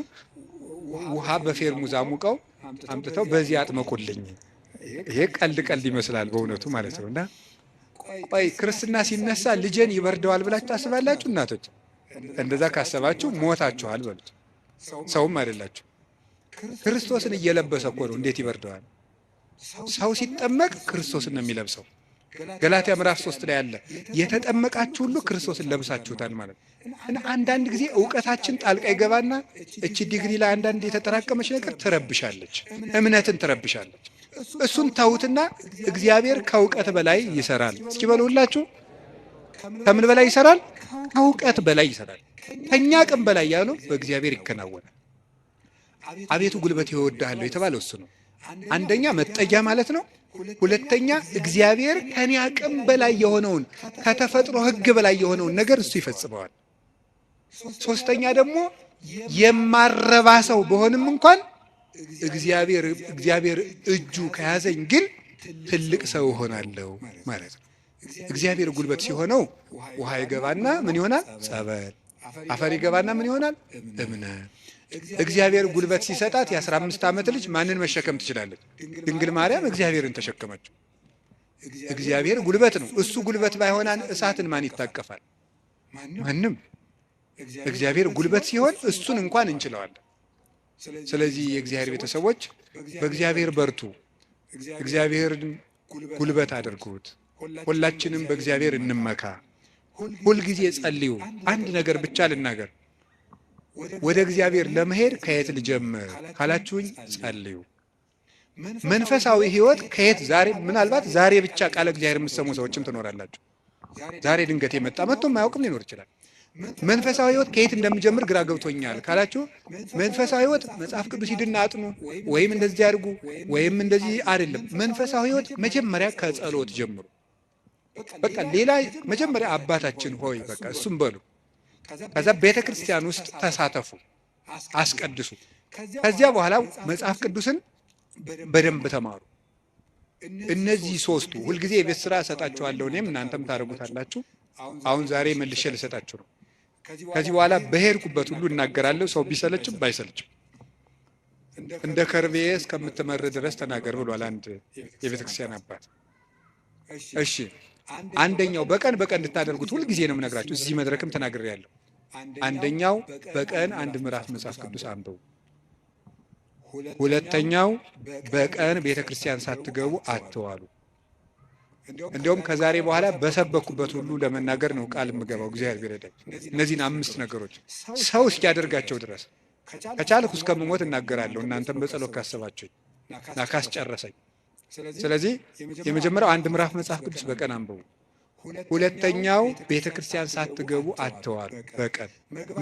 ውሃ በፌርሙዝ አሙቀው አምጥተው በዚህ አጥመቁልኝ። ይሄ ቀልድ ቀልድ ይመስላል በእውነቱ ማለት ነው። እና ቆይ ክርስትና ሲነሳ ልጄን ይበርደዋል ብላችሁ ታስባላችሁ እናቶች? እንደዛ ካሰባችሁ ሞታችኋል በሉት። ሰውም አይደላችሁ። ክርስቶስን እየለበሰ እኮ ነው። እንዴት ይበርደዋል? ሰው ሲጠመቅ ክርስቶስን ነው የሚለብሰው። ገላትያ ምዕራፍ 3 ላይ አለ የተጠመቃችሁ ሁሉ ክርስቶስን ለብሳችሁታል ማለት ነው። እና አንዳንድ ጊዜ እውቀታችን ጣልቃ ይገባና እቺ ዲግሪ ላይ አንዳንድ የተጠራቀመች ነገር ትረብሻለች፣ እምነትን ትረብሻለች። እሱን ተውትና እግዚአብሔር ከእውቀት በላይ ይሰራል። እስኪ በሉ ሁላችሁ ከምን በላይ ይሰራል? ከእውቀት በላይ ይሰራል። ከኛ አቅም በላይ ያሉ በእግዚአብሔር ይከናወናል። አቤቱ ጉልበቴ እወድሃለሁ የተባለው እሱ ነው። አንደኛ መጠጊያ ማለት ነው። ሁለተኛ እግዚአብሔር ከኔ አቅም በላይ የሆነውን ከተፈጥሮ ሕግ በላይ የሆነውን ነገር እሱ ይፈጽመዋል። ሶስተኛ ደግሞ የማረባ ሰው በሆንም እንኳን እግዚአብሔር እጁ ከያዘኝ ግን ትልቅ ሰው እሆናለሁ ማለት ነው። እግዚአብሔር ጉልበት ሲሆነው ውሃ ይገባና ምን ይሆናል? ጸበል። አፈር ይገባና ምን ይሆናል? እምነት። እግዚአብሔር ጉልበት ሲሰጣት የ15 ዓመት ልጅ ማንን መሸከም ትችላለች? ድንግል ማርያም እግዚአብሔርን ተሸከመችው። እግዚአብሔር ጉልበት ነው። እሱ ጉልበት ባይሆናን እሳትን ማን ይታቀፋል? ማንም። እግዚአብሔር ጉልበት ሲሆን እሱን እንኳን እንችለዋለን። ስለዚህ የእግዚአብሔር ቤተሰቦች በእግዚአብሔር በርቱ፣ እግዚአብሔርን ጉልበት አድርጉት። ሁላችንም በእግዚአብሔር እንመካ። ሁልጊዜ ጸልዩ። አንድ ነገር ብቻ ልናገር። ወደ እግዚአብሔር ለመሄድ ከየት ልጀምር ካላችሁኝ፣ ጸልዩ። መንፈሳዊ ሕይወት ከየት ዛሬ ምናልባት ዛሬ ብቻ ቃለ እግዚአብሔር የምትሰሙ ሰዎችም ትኖራላችሁ። ዛሬ ድንገት የመጣ መጥቶ የማያውቅም ሊኖር ይችላል። መንፈሳዊ ሕይወት ከየት እንደምጀምር ግራ ገብቶኛል ካላችሁ፣ መንፈሳዊ ሕይወት መጽሐፍ ቅዱስ ሂድና አጥኑ ወይም እንደዚህ አድርጉ ወይም እንደዚህ አይደለም። መንፈሳዊ ሕይወት መጀመሪያ ከጸሎት ጀምሩ። በቃ ሌላ መጀመሪያ አባታችን ሆይ በቃ እሱም በሉ። ከዛ ቤተ ክርስቲያን ውስጥ ተሳተፉ፣ አስቀድሱ። ከዚያ በኋላ መጽሐፍ ቅዱስን በደንብ ተማሩ። እነዚህ ሶስቱ ሁልጊዜ የቤት ስራ እሰጣችኋለሁ፣ እኔም እናንተም ታደርጉታላችሁ። አሁን ዛሬ መልሼ ልሰጣችሁ ነው። ከዚህ በኋላ በሄድኩበት ሁሉ እናገራለሁ። ሰው ቢሰለችም ባይሰለችም እንደ ከርቤ እስከምትመር ድረስ ተናገር ብሏል አንድ የቤተ ክርስቲያን አባት። እሺ አንደኛው በቀን በቀን እንድታደርጉት ሁልጊዜ ነው የምነግራችሁ። እዚህ መድረክም ተናግሬያለሁ። አንደኛው በቀን አንድ ምዕራፍ መጽሐፍ ቅዱስ አንብቡ። ሁለተኛው በቀን ቤተ ክርስቲያን ሳትገቡ አትዋሉ። እንዲያውም ከዛሬ በኋላ በሰበኩበት ሁሉ ለመናገር ነው ቃል የምገባው እግዚአብሔር ቢረዳኝ። እነዚህን 5 ነገሮች ሰው እስኪያደርጋቸው ድረስ ከቻልኩ እስከምሞት እናገራለሁ። እናንተም በጸሎት ካሰባችሁኝ እና ካስጨረሰኝ። ስለዚህ የመጀመሪያው አንድ ምዕራፍ መጽሐፍ ቅዱስ በቀን አንብቡ። ሁለተኛው ቤተ ክርስቲያን ሳትገቡ አትዋሉ። በቀን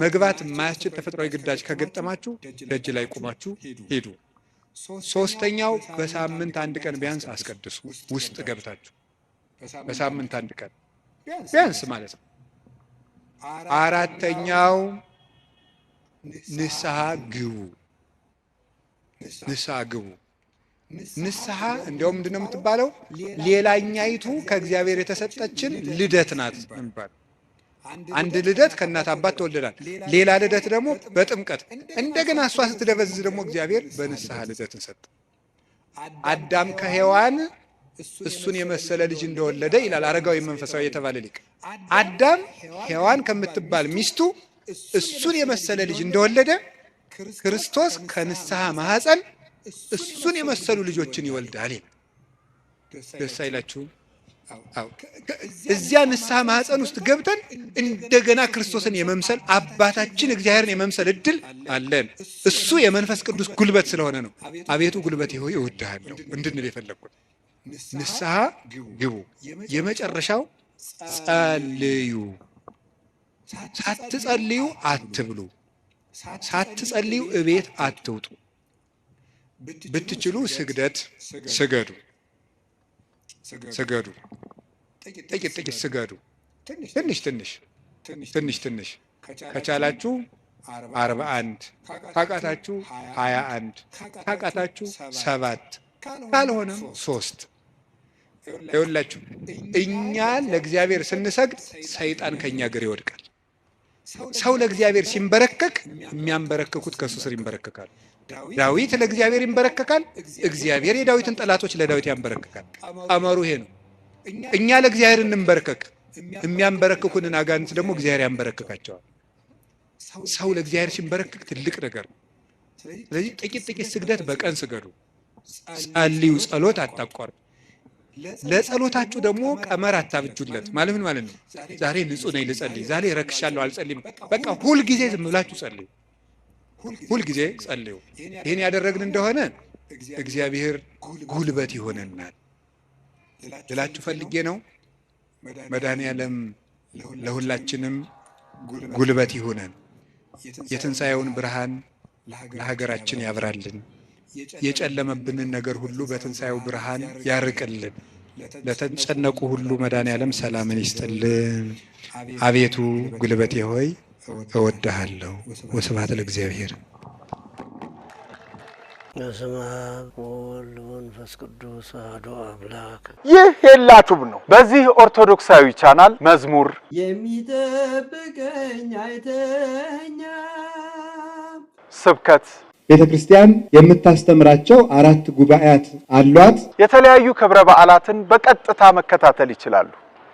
መግባት የማያስችል ተፈጥሯዊ ግዳጅ ከገጠማችሁ ደጅ ላይ ቆማችሁ ሂዱ። ሶስተኛው በሳምንት አንድ ቀን ቢያንስ አስቀድሱ፣ ውስጥ ገብታችሁ በሳምንት አንድ ቀን ቢያንስ ማለት ነው። አራተኛው ንስሐ ግቡ። ንስሐ ግቡ። ንስሐ እንዲያውም ምንድነው የምትባለው? ሌላኛይቱ ከእግዚአብሔር የተሰጠችን ልደት ናት የሚባለው። አንድ ልደት ከእናት አባት ተወልደናል። ሌላ ልደት ደግሞ በጥምቀት እንደገና እሷ ስትደበዝዝ ደግሞ እግዚአብሔር በንስሐ ልደትን ሰጠ። አዳም ከሔዋን እሱን የመሰለ ልጅ እንደወለደ ይላል አረጋዊ መንፈሳዊ የተባለ ሊቅ። አዳም ሔዋን ከምትባል ሚስቱ እሱን የመሰለ ልጅ እንደወለደ ክርስቶስ ከንስሐ ማህፀን እሱን የመሰሉ ልጆችን ይወልዳል። ደስ አይላችሁም? አዎ። እዚያ ንስሐ ማህፀን ውስጥ ገብተን እንደገና ክርስቶስን የመምሰል አባታችን እግዚአብሔርን የመምሰል እድል አለን። እሱ የመንፈስ ቅዱስ ጉልበት ስለሆነ ነው። አቤቱ ጉልበቴ ሆይ እወድሃለሁ እንድንል የፈለግኩት። ንስሐ ግቡ። የመጨረሻው ጸልዩ። ሳትጸልዩ አትብሉ። ሳትጸልዩ እቤት አትውጡ። ብትችሉ ስግደት ስገዱ። ስገዱ። ጥቂት ጥቂት ስገዱ። ትንሽ ትንሽ ትንሽ ትንሽ ከቻላችሁ 41፣ ካቃታችሁ 21፣ ካቃታችሁ 7፣ ካልሆነም 3። ይኸውላችሁ እኛ ለእግዚአብሔር ስንሰግድ ሰይጣን ከኛ እግር ይወድቃል። ሰው ለእግዚአብሔር ሲንበረከክ የሚያንበረክኩት ከእሱ ስር ይንበረከካል። ዳዊት ለእግዚአብሔር ይንበረከካል። እግዚአብሔር የዳዊትን ጠላቶች ለዳዊት ያንበረክካል። ቀመሩ ይሄ ነው። እኛ ለእግዚአብሔር እንንበረከክ፣ የሚያንበረክኩንን አጋንንት ደግሞ እግዚአብሔር ያንበረክካቸዋል። ሰው ለእግዚአብሔር ሲንበረክክ ትልቅ ነገር ነው። ስለዚህ ጥቂት ጥቂት ስግደት በቀን ስገዱ፣ ጸልዩ፣ ጸሎት አታቋርጡ። ለጸሎታችሁ ደግሞ ቀመር አታብጁለት። ማለት ምን ማለት ነው? ዛሬ ንጹሕ ነኝ ልጸልይ፣ ዛሬ ረክሻለሁ አልጸልይም። በቃ ሁልጊዜ ዝም ብላችሁ ጸልዩ፣ ሁልጊዜ ጸልዩ። ይህን ያደረግን እንደሆነ እግዚአብሔር ጉልበት ይሆነናል ልላችሁ ፈልጌ ነው። መድኃኔዓለም ለሁላችንም ጉልበት ይሁነን። የትንሣኤውን ብርሃን ለሀገራችን ያብራልን። የጨለመብንን ነገር ሁሉ በትንሣኤው ብርሃን ያርቅልን። ለተጨነቁ ሁሉ መድኃኔዓለም ሰላምን ይስጥልን። አቤቱ ጉልበቴ ሆይ እወድሃለሁ። ወስብሐት ለእግዚአብሔር። በስመ አብ ወወልድ ወመንፈስ ቅዱስ አሐዱ አምላክ። ይህ ሄላቱብ ነው። በዚህ ኦርቶዶክሳዊ ቻናል መዝሙር፣ የሚጠብቀኝ አይተኛም። ስብከት፣ ቤተ ክርስቲያን የምታስተምራቸው አራት ጉባኤያት አሏት። የተለያዩ ክብረ በዓላትን በቀጥታ መከታተል ይችላሉ።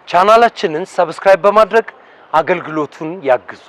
ቻናላችንን subscribe በማድረግ አገልግሎቱን ያግዙ።